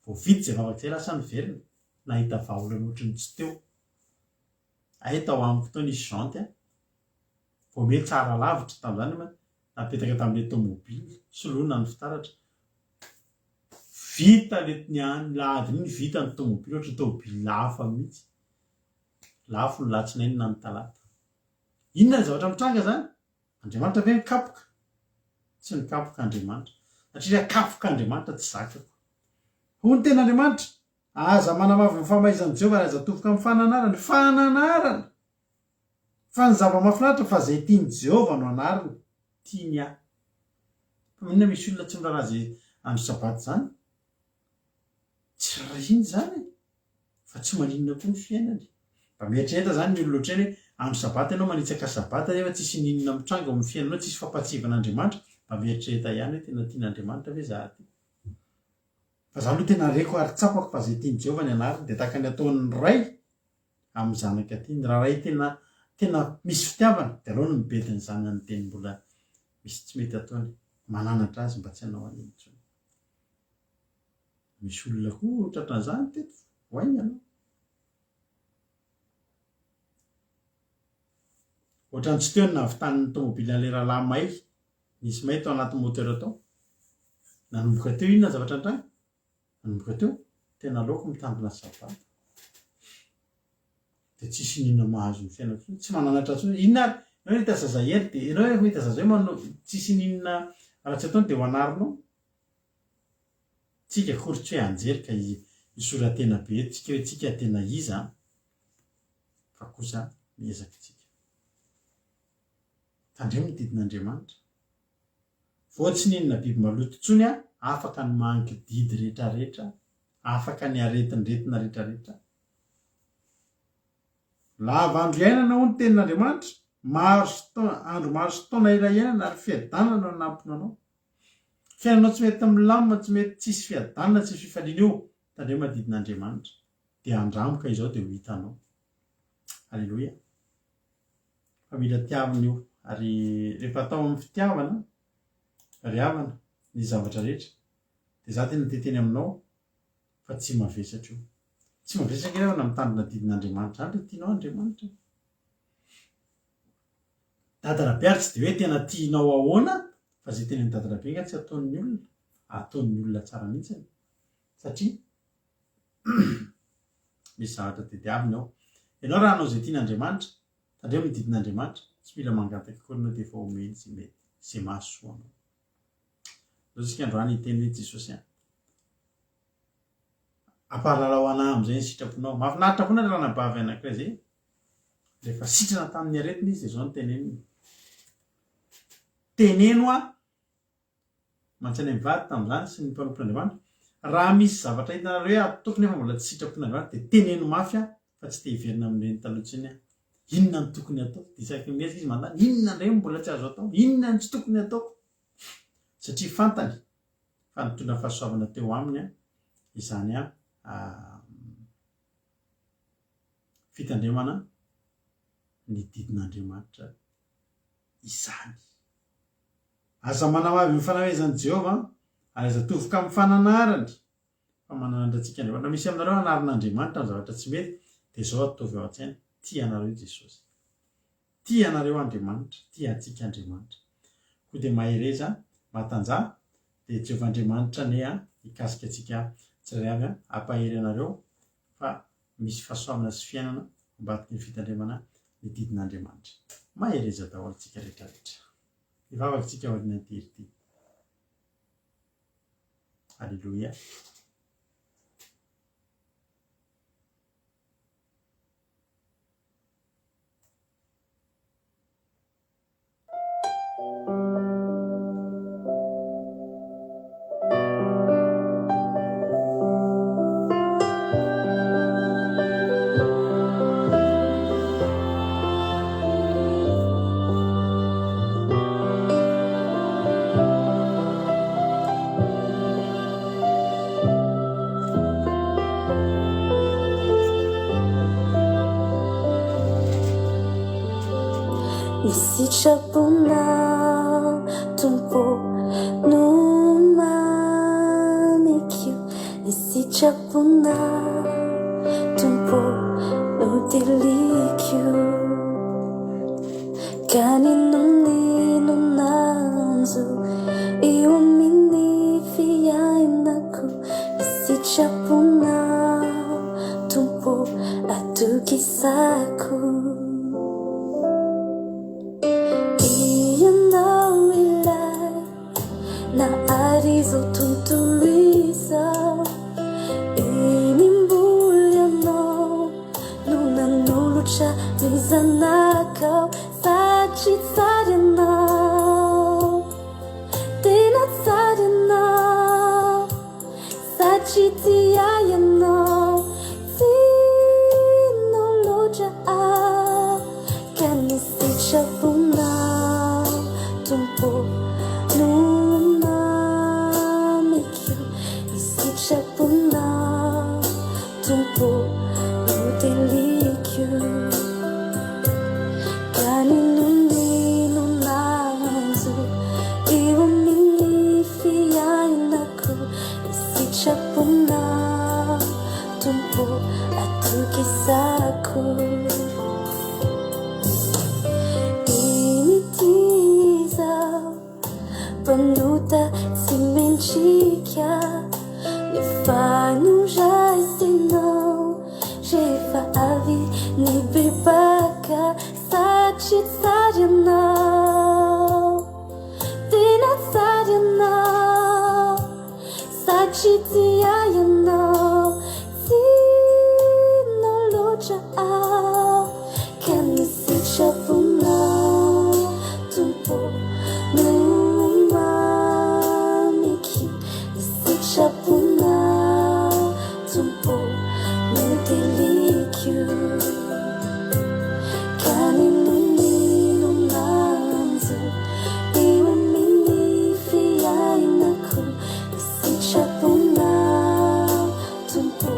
Vao vita izay vavaka izay lasa niverina, nahita vahaolana ohatry ny tsy teo. Hay tao amiko tao nisy jante a. Vao miha tsara lavitra tamin'izany ma, napetaka tamin'ilay tomobile, soloina ny fitaratra. Vita le ny any lahady iny vita ny tomobile ohatry ny tomobile hafa mihitsy. Lafo ny latsinainy na ny talata. Inona ny zavatra mitranga zany? Andriamanitra ve mikapoka? Tsy mikapoka Andriamanitra. Satria raha kapoka Andriamanitra tsy zakako. Hoy ny tenin'Andriamanitra, Aza manamavo ny famaizan'i Jehovah ary aza atofoka amin'ny fananarany. Fananarana! Fa ny zava-mahafinaritra fa izay tian'i Jehovah no anariny. Tiany ahy. Fa maninona misy olona tsy miraharaha izay andro sabata izany? Tsy rariny izany e! Fa tsy maninona koa ny fiainany. Mba mieritrereta izany ny olona ohatr'ireny hoe andro sabata ianao manitsaka sabata nefa tsisy n'inona mitranga ao amin'ny fiainanao, tsisy fampahatsiahivan'Andriamanitra, mba mieritrereta ihany hoe tena tian'Andriamanitra ve izaho ity? Fa izaho aloha tena reko ary tsapako fa izay tian'i Jehovah ny anariny dia tahaka ny ataon'ny ray amin'ny zanaka tiany. Raha ray tena tena misy fitiavana dia aleony mibedy ny zanany dieny mbola misy tsy mety ataony, mananatra azy mba tsy hanao an'iny intsony. Misy olona koa tratran'izany teto, voainy ianao. Ohatran'ny tsy teo ny nahavitan'ny tomobilan'ilay rahalahy may, nisy may tao anaty moteur tao. Nanomboka teo inona ny zavatra nitranga? Nanomboka teo, tena aleoko mitandrina sabata. Dia tsisy inona mahazo ny fiainako intsony, tsy mananatra intsony. Inona ary? Ianao nahita zaza hendry dia ianao rehefa mahita zaza hoe manao tsisy inona ratsy ataony dia ho anarinao. Tsika akory tsy hoe anjely ka hisoratena be eto tsika hoe tsika tena iza an! Fa kosa miezaka tsika. Tandremo ny didin'Andriamanitra. Vao tsy nihinana biby maloto intsony aho, afaka ny mangididy retraretra, afaka ny aretindretina retraretra. Lava andro iainana hoy ny tenin'Andriamanitra, maro sy taona, andro maro sy taona ela iainana ary fiadanana no hanampina anao. Fiainanao tsy mety milamina, tsy mety tsisy fiadanana, tsisy fifaliana io, tandremo adidin'Andriamanitra. Dia andramo ka izao dia ho hitanao. Aleloia. Fa mila tiavina io. Ary rehefa atao amin'ny fitiavana, ry havana, ny zavatra rehetra, dia za tena te hiteny aminao fa tsy mavesatra io. Tsy mavesatra ange ry havana mitandrina adidin'Andriamanitra izany, ry tianao Andriamanitra. Dada Rabe ary tsy dia hoe tena tianao ahoana fa izay tenenin'i Dada Rabe nga tsy ataon'ny olona, ataon'ny olona tsara mihitsiny satria misy zavatra tediaviny ao. Ianao raha hanao izay tian'Andriamanitra, tandremo ny didin'Andriamanitra, tsy mila mangataka akory ianao dia efa omeny izay mety, izay mahasoa anao. Ndao tsika androany hiteny hoe Jesosy an! Ampahalalao anah amin'izay ny sitraponao. Mahafinaritra foana ilay ranabavy anankiray izay. Rehefa sitrana tamin'ny aretina izy dia izao no teneniny. Teneno aho, mantsy any mivady tamin'izany sy ny mpanompon'Andriamanitra, raha misy zavatra hitanareo hoe ataoko nefa mbola tsy sitrapon'Andriamanitra dia teneno mafy aho fa tsy te hiverina amin'ireny taloha intsony aho. Inona no tokony hatao? Dia isaky ny miezaka izy manontany, inona indray no mbola tsy azo atao? Inona no tsy tokony hataoko? Satria fantany fa nitondra fahasoavana teo aminy izany. fitandremana ny didin'Andriamanitra izany. Aza manao avy ny fanamezan'i Jehovah, ary aza tovoka amin'ny fananarany, fa mananatra antsika Andriamanitra. Misy aminareo anarin'Andriamanitra amin'ny zavatra tsy mety, dia izao ataovy ao an-tsaina, tia anareo Jesosy. Tia anareo Andriamanitra, tia antsika Andriamanitra. Koa dia mahereza, matanjaha, dia Jehovah Andriamanitra anie hikasika antsika tsirairay avy, hampahery anareo fa misy fahasoavana sy fiainana ambadiky ny fitandremana ny didin'Andriamanitra. Mahereza daholo tsika rehetra rehetra. Hivavaka tsika aorian'ity hira ity. Aleloia. Ny sitraponao Tompo no mamiko, ny sitraponao Tompo no tiliko. Ka n'inon'inona hanjo eo amin'ny fiainako, ny sitraponao Tompo atokisako. Ianao ilay nahary izao tontolo izao, eny mbola ianao no nanolotra ny zanakao satria tsara ianao, tena tsara ianao, satria tia ahy ianao, tianao loatra aho ka ny sitraponao Tompo no mamiko, ny sitraponao Tompo noteliko ka n'inon'inona hanjo eo amin'ny fiainako ny sitraponao Tompo atokisako. Iny ity izaho Mpanota tsy mendrika nefa noraisinao rehefa avy nibebaka satria tsara ianao, tena tsara ianao satria tia ianao, tianao loatra aho ka ny sitraponao Tompo no mamiko, ny sitraponao Tompo no teliko ka n'inon'inona hanjo eo amin'ny fiainako, ny sitraponao Tompo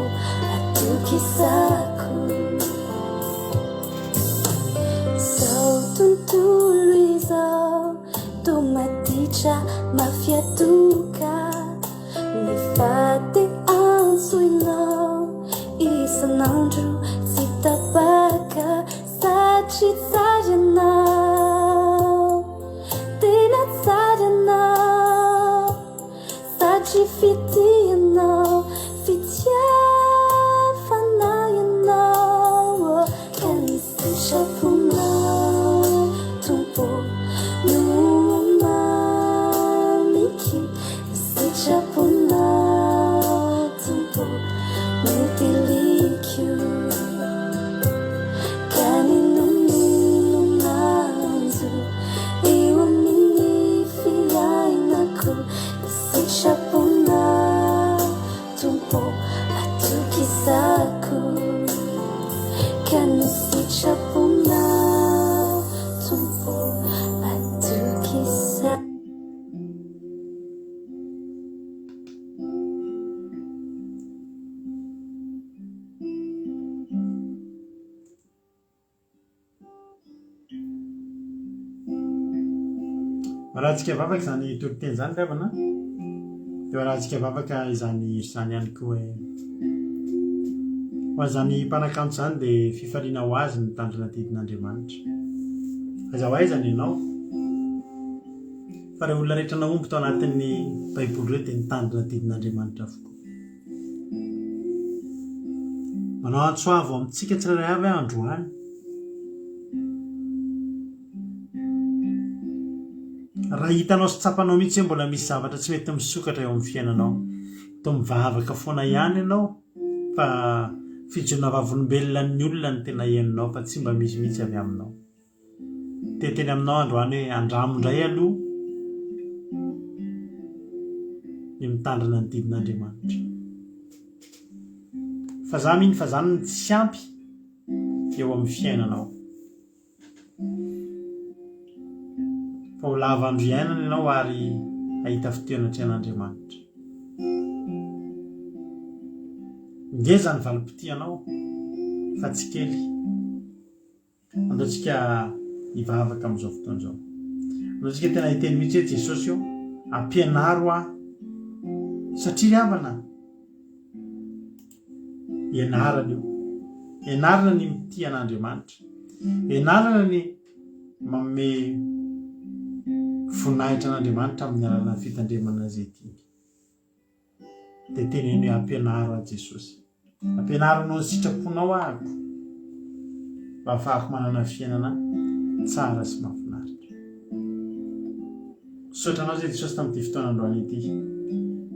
atokisako. Izao tontolo izao toa maditra mafy atoka nefa te antsoinao isan'andro tsy tapaka satria tsara ianao, tena tsara ianao. Satria fitia ianao, fitiavana ianao Ka ny sitraponao Tompo no mamiko Ny sitraponao Tompo no tiliko Ka n'inon'inona hanjo eo amin'ny fiainako Sitraponao Tompo atokisako ka ny sitraponao Tompo atokisako. Arahantsika vavaka izany toriteny izany ry havana. Dia arahantsika vavaka izany hira izany ihany koa hoe. Ho an'izany mpanakanto izany dia fifaliana ho azy ny mitandrina didin'Andriamanitra. Aiza ho aiza ny anao? Fa ireo olona rehetra nahomby tao anatin'ny Baiboly ireo dia nitandrina didin'Andriamanitra avokoa. Manao antso avo amintsika tsirairay avy aho androany. Raha hitanao sy tsapanao mihitsy hoe mbola misy zavatra tsy mety misokatra eo amin'ny fiainanao, toa mivavaka foana ihany ianao fa fijoroana vavolombelona ny olona no tena henonao fa tsy mba misy mihitsy avy aminao. Te hiteny aminao androany hoe andramo indray aloha ny mitandrina ny didin'Andriamanitra. Fa za mino fa zany no tsy ampy eo amin'ny fiainanao. Fa ho lava andro iainana ianao ary hahita fitia anatrehan'Andriamanitra. Ngeza ny valim-pitianao fa tsy kely. Andao tsika hivavaka amin'izao fotoana izao. Andao tsika tena hiteny mihitsy hoe Jesosy ô, ampianaro aho. Satria ry havana, ianarana io. Ianarana ny mitia an'Andriamanitra. Ianarana ny manome voninahitra an'Andriamanitra amin'ny alalan'ny fitandremana izay tiany. Dia teneno hoe ampianaro aho Jesosy. Ampianaro hanao ny sitraponao ahako mba hahafahako manana fiainana tsara sy mahafinaritra. Misaotra anao izay Jesosy tamin'ity fotoana androany ity.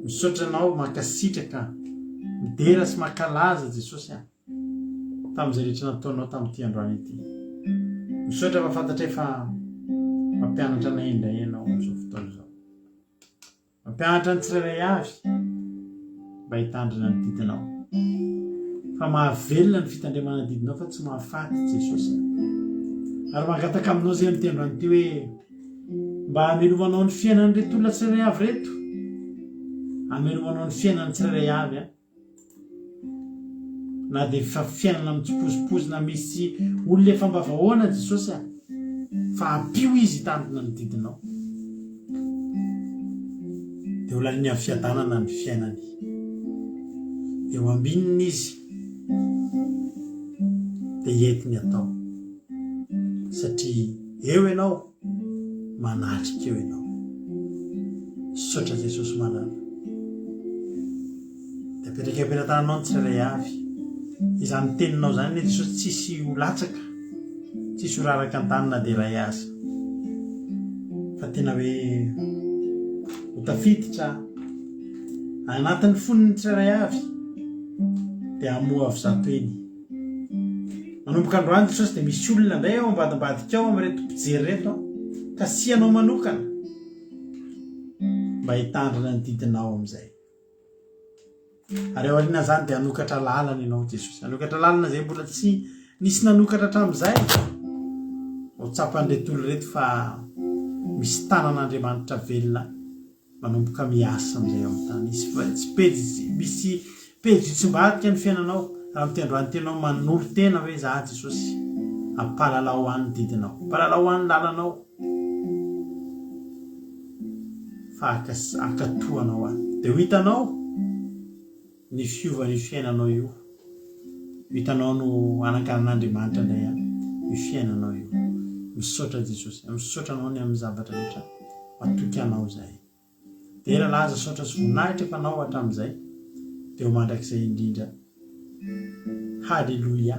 Misaotra anao mankasitraka, midera sy mankalaza Jesosy a tamin'izay rehetra nataonao tamin'ity androany ity. Misaotra fa fantatray fa mampianatra anay indray ianao amin'izao fotoana izao. Mampianatra ny tsirairay avy mba hitandrina ny didinao. Fa mahavelona ny fitandremana ny didinao fa tsy mahafaty Jesosy a. Ary mangataka aminao izay amin'ity androany ity hoe mba hamelomanao ny fiainan'ireto olona tsirairay avy ireto. Hamelomanao ny fiainan'ny tsirairay avy a. Na dia efa fiainana mitsipozipoizina misy olona efa mba vahoana Jesosy a! Fa ampio izy hitandrina ny didinao. Dia ho laliny amin'ny fiadanana ny fiainany. Dia ho ambinina izy. Dia entiny atao. Satria eo ianao. Manatrika eo ianao. Misaotra Jesosy malala. Dia apetraka eo am-pelatananao ny tsirairay avy. Izany teninao izany anie Jesosy tsisy ho latsaka, tsisy ho raraka an-tany na dia iray aza. Fa tena hoe ho tafiditra anatin'ny fon'ny tsirairay avy dia hamoha avy zato eny. Manomboka androany Jesosy dia misy olona indray ao ambadimbadika ao amin'ireto mpijery ireto an, kasihanao manokana mba hitandrina ny didinao amin'izay. Ary aorian'izany dia hanokatra lalana ianao Jesosy. Hanokatra lalana izay mbola tsy nisy nanokatra hatramin'izay. Ho tsapan'ireto olona ireto fa misy tanan'Andriamanitra velona manomboka miasa amin'izay eo amin'ny tany. Misy tsy pejy misy pejy hitsimbadika ny fiainanao raha miteny androany tena anao manolo-tena hoe za Jesosy ampahalalao ahy ny didinao, ampahalalao ahy ny lalanao fa hankatoa anao aho. Dia ho hitanao ny fiovan'io fiainanao io. Ho hitanao no hananganan'Andriamanitra indray an io fiainanao io. Misaotra Jesosy. Misaotra anao ny amin'ny zavatra rehetra. Matoky anao izahay. Dera laza saotra sy voninahitra efa anao hatramin'izay dia ho mandrakizay indrindra. Haleloia.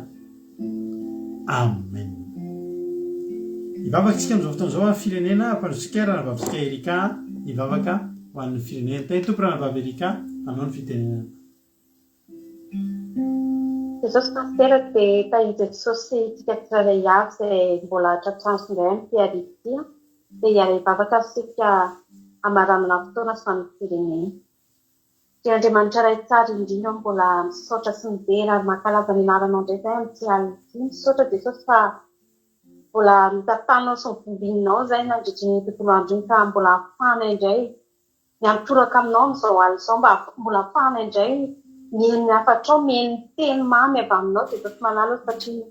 Amen. Hivavaka isika amin'izao fotoana izao amin'ny firenena, ampandrosotsika Ranabavitsika Erika hivavaka ho an'ny firenena. Tahin'ny Tompo Ranabavy Erika hanao ny fitenenana. Jesosy Pasitera dia tahin'i Jesosy tsika tsirairay avy izay mbola tratranso indray amin'ity hariva ity dia hiara-hivavaka isika hamaranana fotoana sy ho an'ny firenena. Ry Andriamanitra Ray tsara indrindra ô mbola misaotra sy midera ary mankalaza ny anaranao indray izahay amin'ity alina ity. Misaotra Jesosy fa mbola notantanao sy novombininao izahay nandritry ny tontolo andro iny ka mbola ahafahanay indray miantoraka aminao amin'izao alina izao mba mbola ahafahanay indray mihaino ny hafatrao, mihaino ny teny mamy avy aminao Jesosy malala ô satria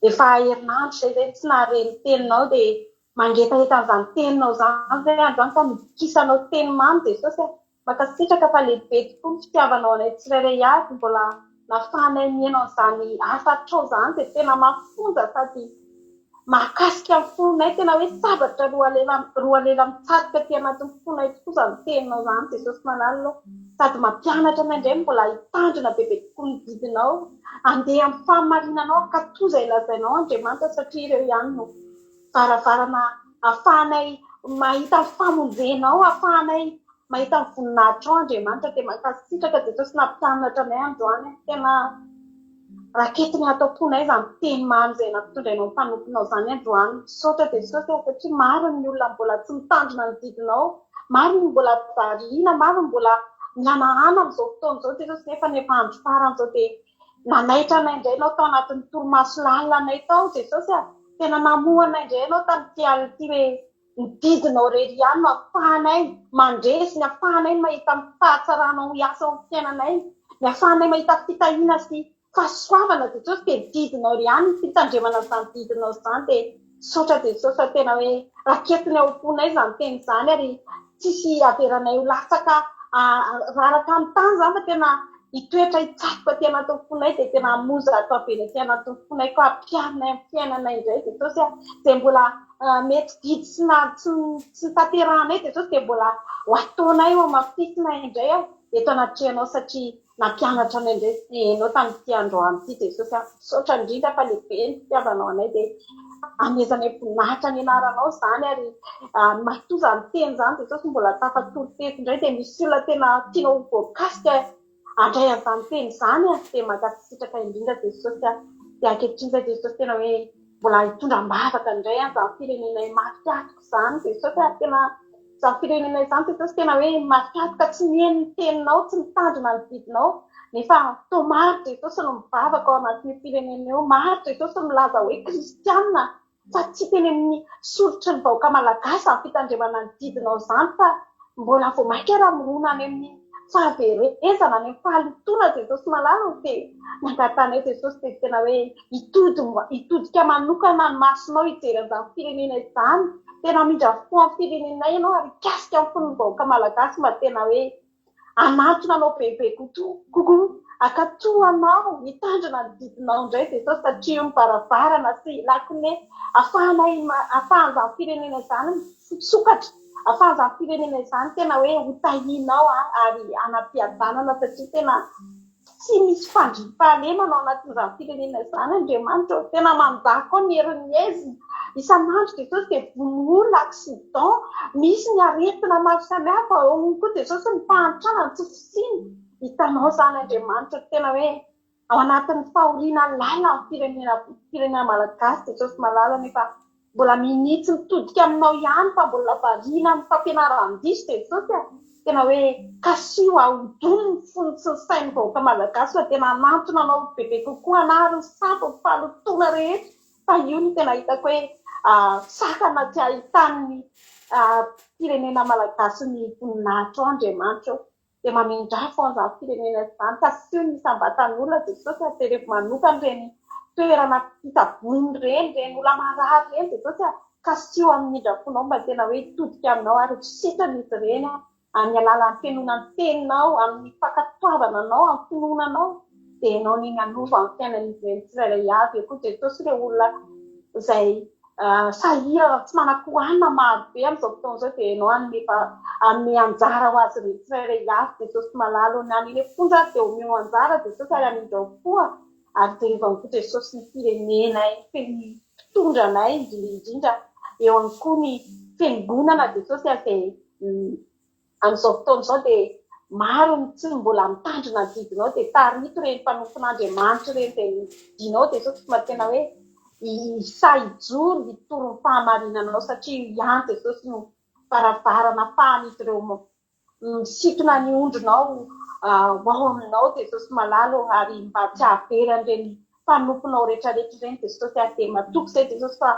efa herinandro izay izahay tsy nahare ny teninao dia. Mangetaheta an'izany teninao izany izay androany ka nikisanao teny mamy Jesosy a! Mankasitraka fa lehibe tokoa ny fitiavanao anay tsirairay avy mbola nafahanay nihaino an'izany hafatrao izany dia tena mafonja sady mahakasika ny fonay tena hoe sabatra roalela mitsatoka aty anatin'ny fonay tokoa izany teninao izany Jesosy malala ô! Sady mampianatra anay indray mbola hitandrina bebe kokoa ny didinao handeha amin'ny fahamarinanao hankatò izay lazainao Andriamanitra satria ireo ihany no varavarana ahafahanay mahita ny famonjenao, ahafahanay mahita ny voninahitrao Andriamanitra dia mankasitraka Jesosy nampianatra anay androany, tena raketiny ato am-ponay izany teny mamy izay nampitondrainao ny mpanomponao izany androany, misaotra Jesosy a, satria maro ny olona mbola tsy mitandrina ny didinao, maro ny mbola variana, maro ny mbola mihanahana amin'izao fotoana izao Jesosy nefa ny efa andro farany izao dia Nanaitra anay indray ianao tao anatin'ny torimaso lalina anay tao Jesosy a! Tena namoha anay indray ianao tamin'ity alina ity hoe ny didinao irery ihany no ahafahanay mandresy, ny ahafahanay mahita ny fahatsaranao hiasa ao amin'ny fiainanay, ny ahafahanay mahita fitahiana sy fahasoavana Jesosy dia ny didinao irery ihany, ny fitandremana an'izany didinao izany dia Misaotra Jesosy fa tena hoe raketiny ao am-ponay izany teny izany ary tsisy averanay ho latsaka raraka amin'ny tany izany fa tena hitoetra hitsatoka aty anatin'ny fonay dia tena hamonjy avela aty anatin'ny fonay koa hampiharinay amin'ny fiainanay indray Jesosy a! Izay mbola mety didy sy na tsy tsy notanterahanay Jesosy dia mbola ho ataonay ho hamafisinay indray aho eto anatrehanao satria Nampianatra anay indray Ianao tamin'ity androany ity Jesosy a! Misaotra indrindra fa lehibe ny fitiavanao anay dia amezanay voninahitra ny anaranao izany ary matoa izany teny izany Jesosy mbola tafatory teto indray dia misy olona tena tianao ho voakasika handray an'izany teny izany a! Dia mankasitraka indrindra Jesosy a! Dia ankehitriny izay Jesosy tena hoe mbola hitondra am-bavaka indray an'izany firenenay mafy atoka izany Jesosy a! Tena Izany firenena izany Jesosy tena hoe matiantoka tsy mihaino ny teninao, tsy mitandrina ny didinao, nefa toa maro Jesosy no mivavaka ao anatin'io firenena io, maro Jesosy no milaza hoe kristiana fa tsy teny amin'ny soritry ny vahoaka malagasy izany fitandremana ny didinao izany fa mbola vao mainka ary mirona any amin'ny fahaverezana, any amin'ny fahalotoana Jesosy malala ô, dia ny angatahanay Jesosy dia tena hoe hitodika manokana ny masonao hijery an'izany firenena izany, tena hamindra fo amin'ny firenenay ianao ary hikasika ny fon'ny vahoaka malagasy mba tena hoe hanantona anao bebe kokoa, hankatò anao, hitandrina ny didinao indray Jesosy satria io ny varavarana sy lakile ahafahanay ahafahan'izany firenena izany misokatra, ahafahan'izany firenena izany tena hoe ho tahianao ary hanam-piadanana satria tena Tsy misy fandriampahalemana ao anatin'izany firenena izany Andriamanitra ô! Tena mandà koa ny herin'ny haizina. Isan'andro Jesosy dia vono olona, accident, misy ny aretina maro samihafa, ao ihany koa Jesosy ny fahantrana, ny tsy fisiana. Hitanao izany Andriamanitra ô! Tena hoe ao anatin'ny fahoriana lalina ny firenena, firenena malagasy Jesosy malala nefa Mbola minia tsy mitodika aminao ihany fa mbola variana amin'ny fampianaran-diso Jesosy a! Tena hoe kasiho ahodino ny fony sy ny sain'ny vahoaka malagasy fa tena hanantona anao bebe kokoa hanary ny sampy ny fahalotoana rehetra fa io no tena hitako hoe sakana tsy ahitan'ny firenena malagasy ny voninahitrao Andriamanitra ô! Dia mamindrafo an'izany firenena izany ka asio ny isam-batan'olona Jesosy a, jerevo manokana ireny toerana fitsaboana ireny, ireny olona marary ireny Jesosy a, kasio amin'ny indrafonao mba tena hoe hitodika aminao ary ho sitrana izy ireny amin'ny alalan'ny finoana ny teninao, amin'ny fankatoavana anao, amin'ny finoana anao, dia ianao anie ny hanova ny fiainan'izy ireny tsirairay avy. Eo koa Jesosy ireo olona izay sahirana tsy manan-kohanina maro be amin'izao fotoana izao dia ianao hanome hanome anjara ho azy ireo tsirairay avy Jesosy malala ô, na any am-ponja ary dia omeo anjara Jesosy ary amindrao koa ary jerevo ihany koa Jesosy ny firenenay, ny mpitondra anay indrindra indrindra eo ihany koa ny fiangonana Jesosy izay Amin'izao fotoana izao dia maro ny tsy mbola mitandrina ny didinao dia tarito ireny mpanompon'Andriamanitra ireny izay nodidinao Jesosy mba tena hoe hisahy hijoro hitory ny fahamarinanao satria io ihany Jesosy no varavarana afahan'izy ireo misintona ny ondrinao ho ao aminao Jesosy malala ô ary mba tsy hahavery an'ireny mpanomponao rehetrarehetra ireny Jesosy ary dia matoky izay Jesosy fa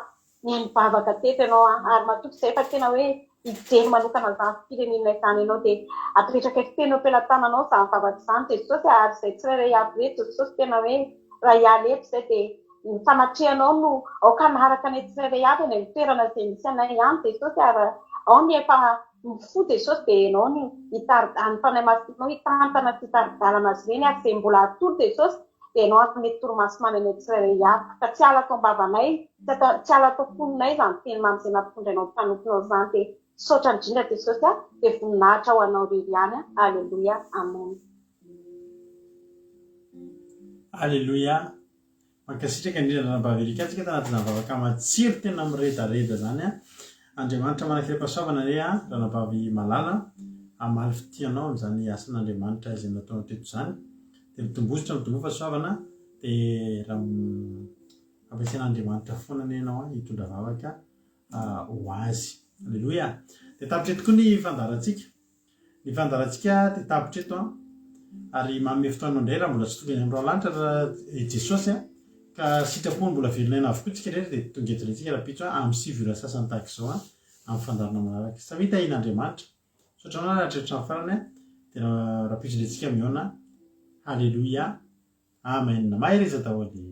Nihaino vavaka teto ianao an, ary matoky izahay fa tena hoe hijery manokana an'izany firenena izany ianao dia apetrakay feno eo am-pelatananao izany vavaka izany Jesosy a, ary izay tsirairay avy reto Jesosy tena hoe raha hiala eto izay dia Ny fanatrehanao no aoka hanaraka anay tsirairay avy any amin'ny toerana izay misy anay any Jesosy ary ao ny efa mifoha Jesosy dia ianao no hitari ny Fanahy Masinao hitantana sy hitari-dalana azy ireny ary izay mbola hatory Jesosy dia ianao hanome torimaso mamy anay tsirairay avy ka tsy hiala ato am-bavanay tsy hiala ato am-ponay izany teny mamy izay nampitondrainao ny mpanomponao izany dia misaotra indrindra Jesosy a dia voninahitra ho anao irery ihany Aleloia Amen. Aleloia Mankasitraka indrindra Ranabavy Erika antsika tanatin'izany vavaka matsiro tena miredareda izany an. Andriamanitra manakirem-pahasoavana anie an Ranabavy Malala hamaly fitia anao amin'izany asan'Andriamanitra izay nataonao teto izany. Dia mitombozotra mitomboa fahasoavana dia raha ampiasain'Andriamanitra foana anie ianao an hitondra vavaka ho azy. Aleloia. Dia tapitra eto koa ny fandaharantsika. Ny fandaharantsika dia tapitra eto an, ary manome fotoana indray raha mbola tsy tonga any amin'ny lanitra i Jesosy an, ka sitrapony mbola velona aina avokoa tsika rehetra dia tonga eto indray tsika rahampitso an, amin'ny 9 ora sasany tahaka izao an, amin'ny fandaharana manaraka. Samia tahian'Andriamanitra. Misaotra anao nahatratra hatramin'ny farany an, dia rahampitso indray tsika mihaona. Haleloia. Amen. Mahereza daholo.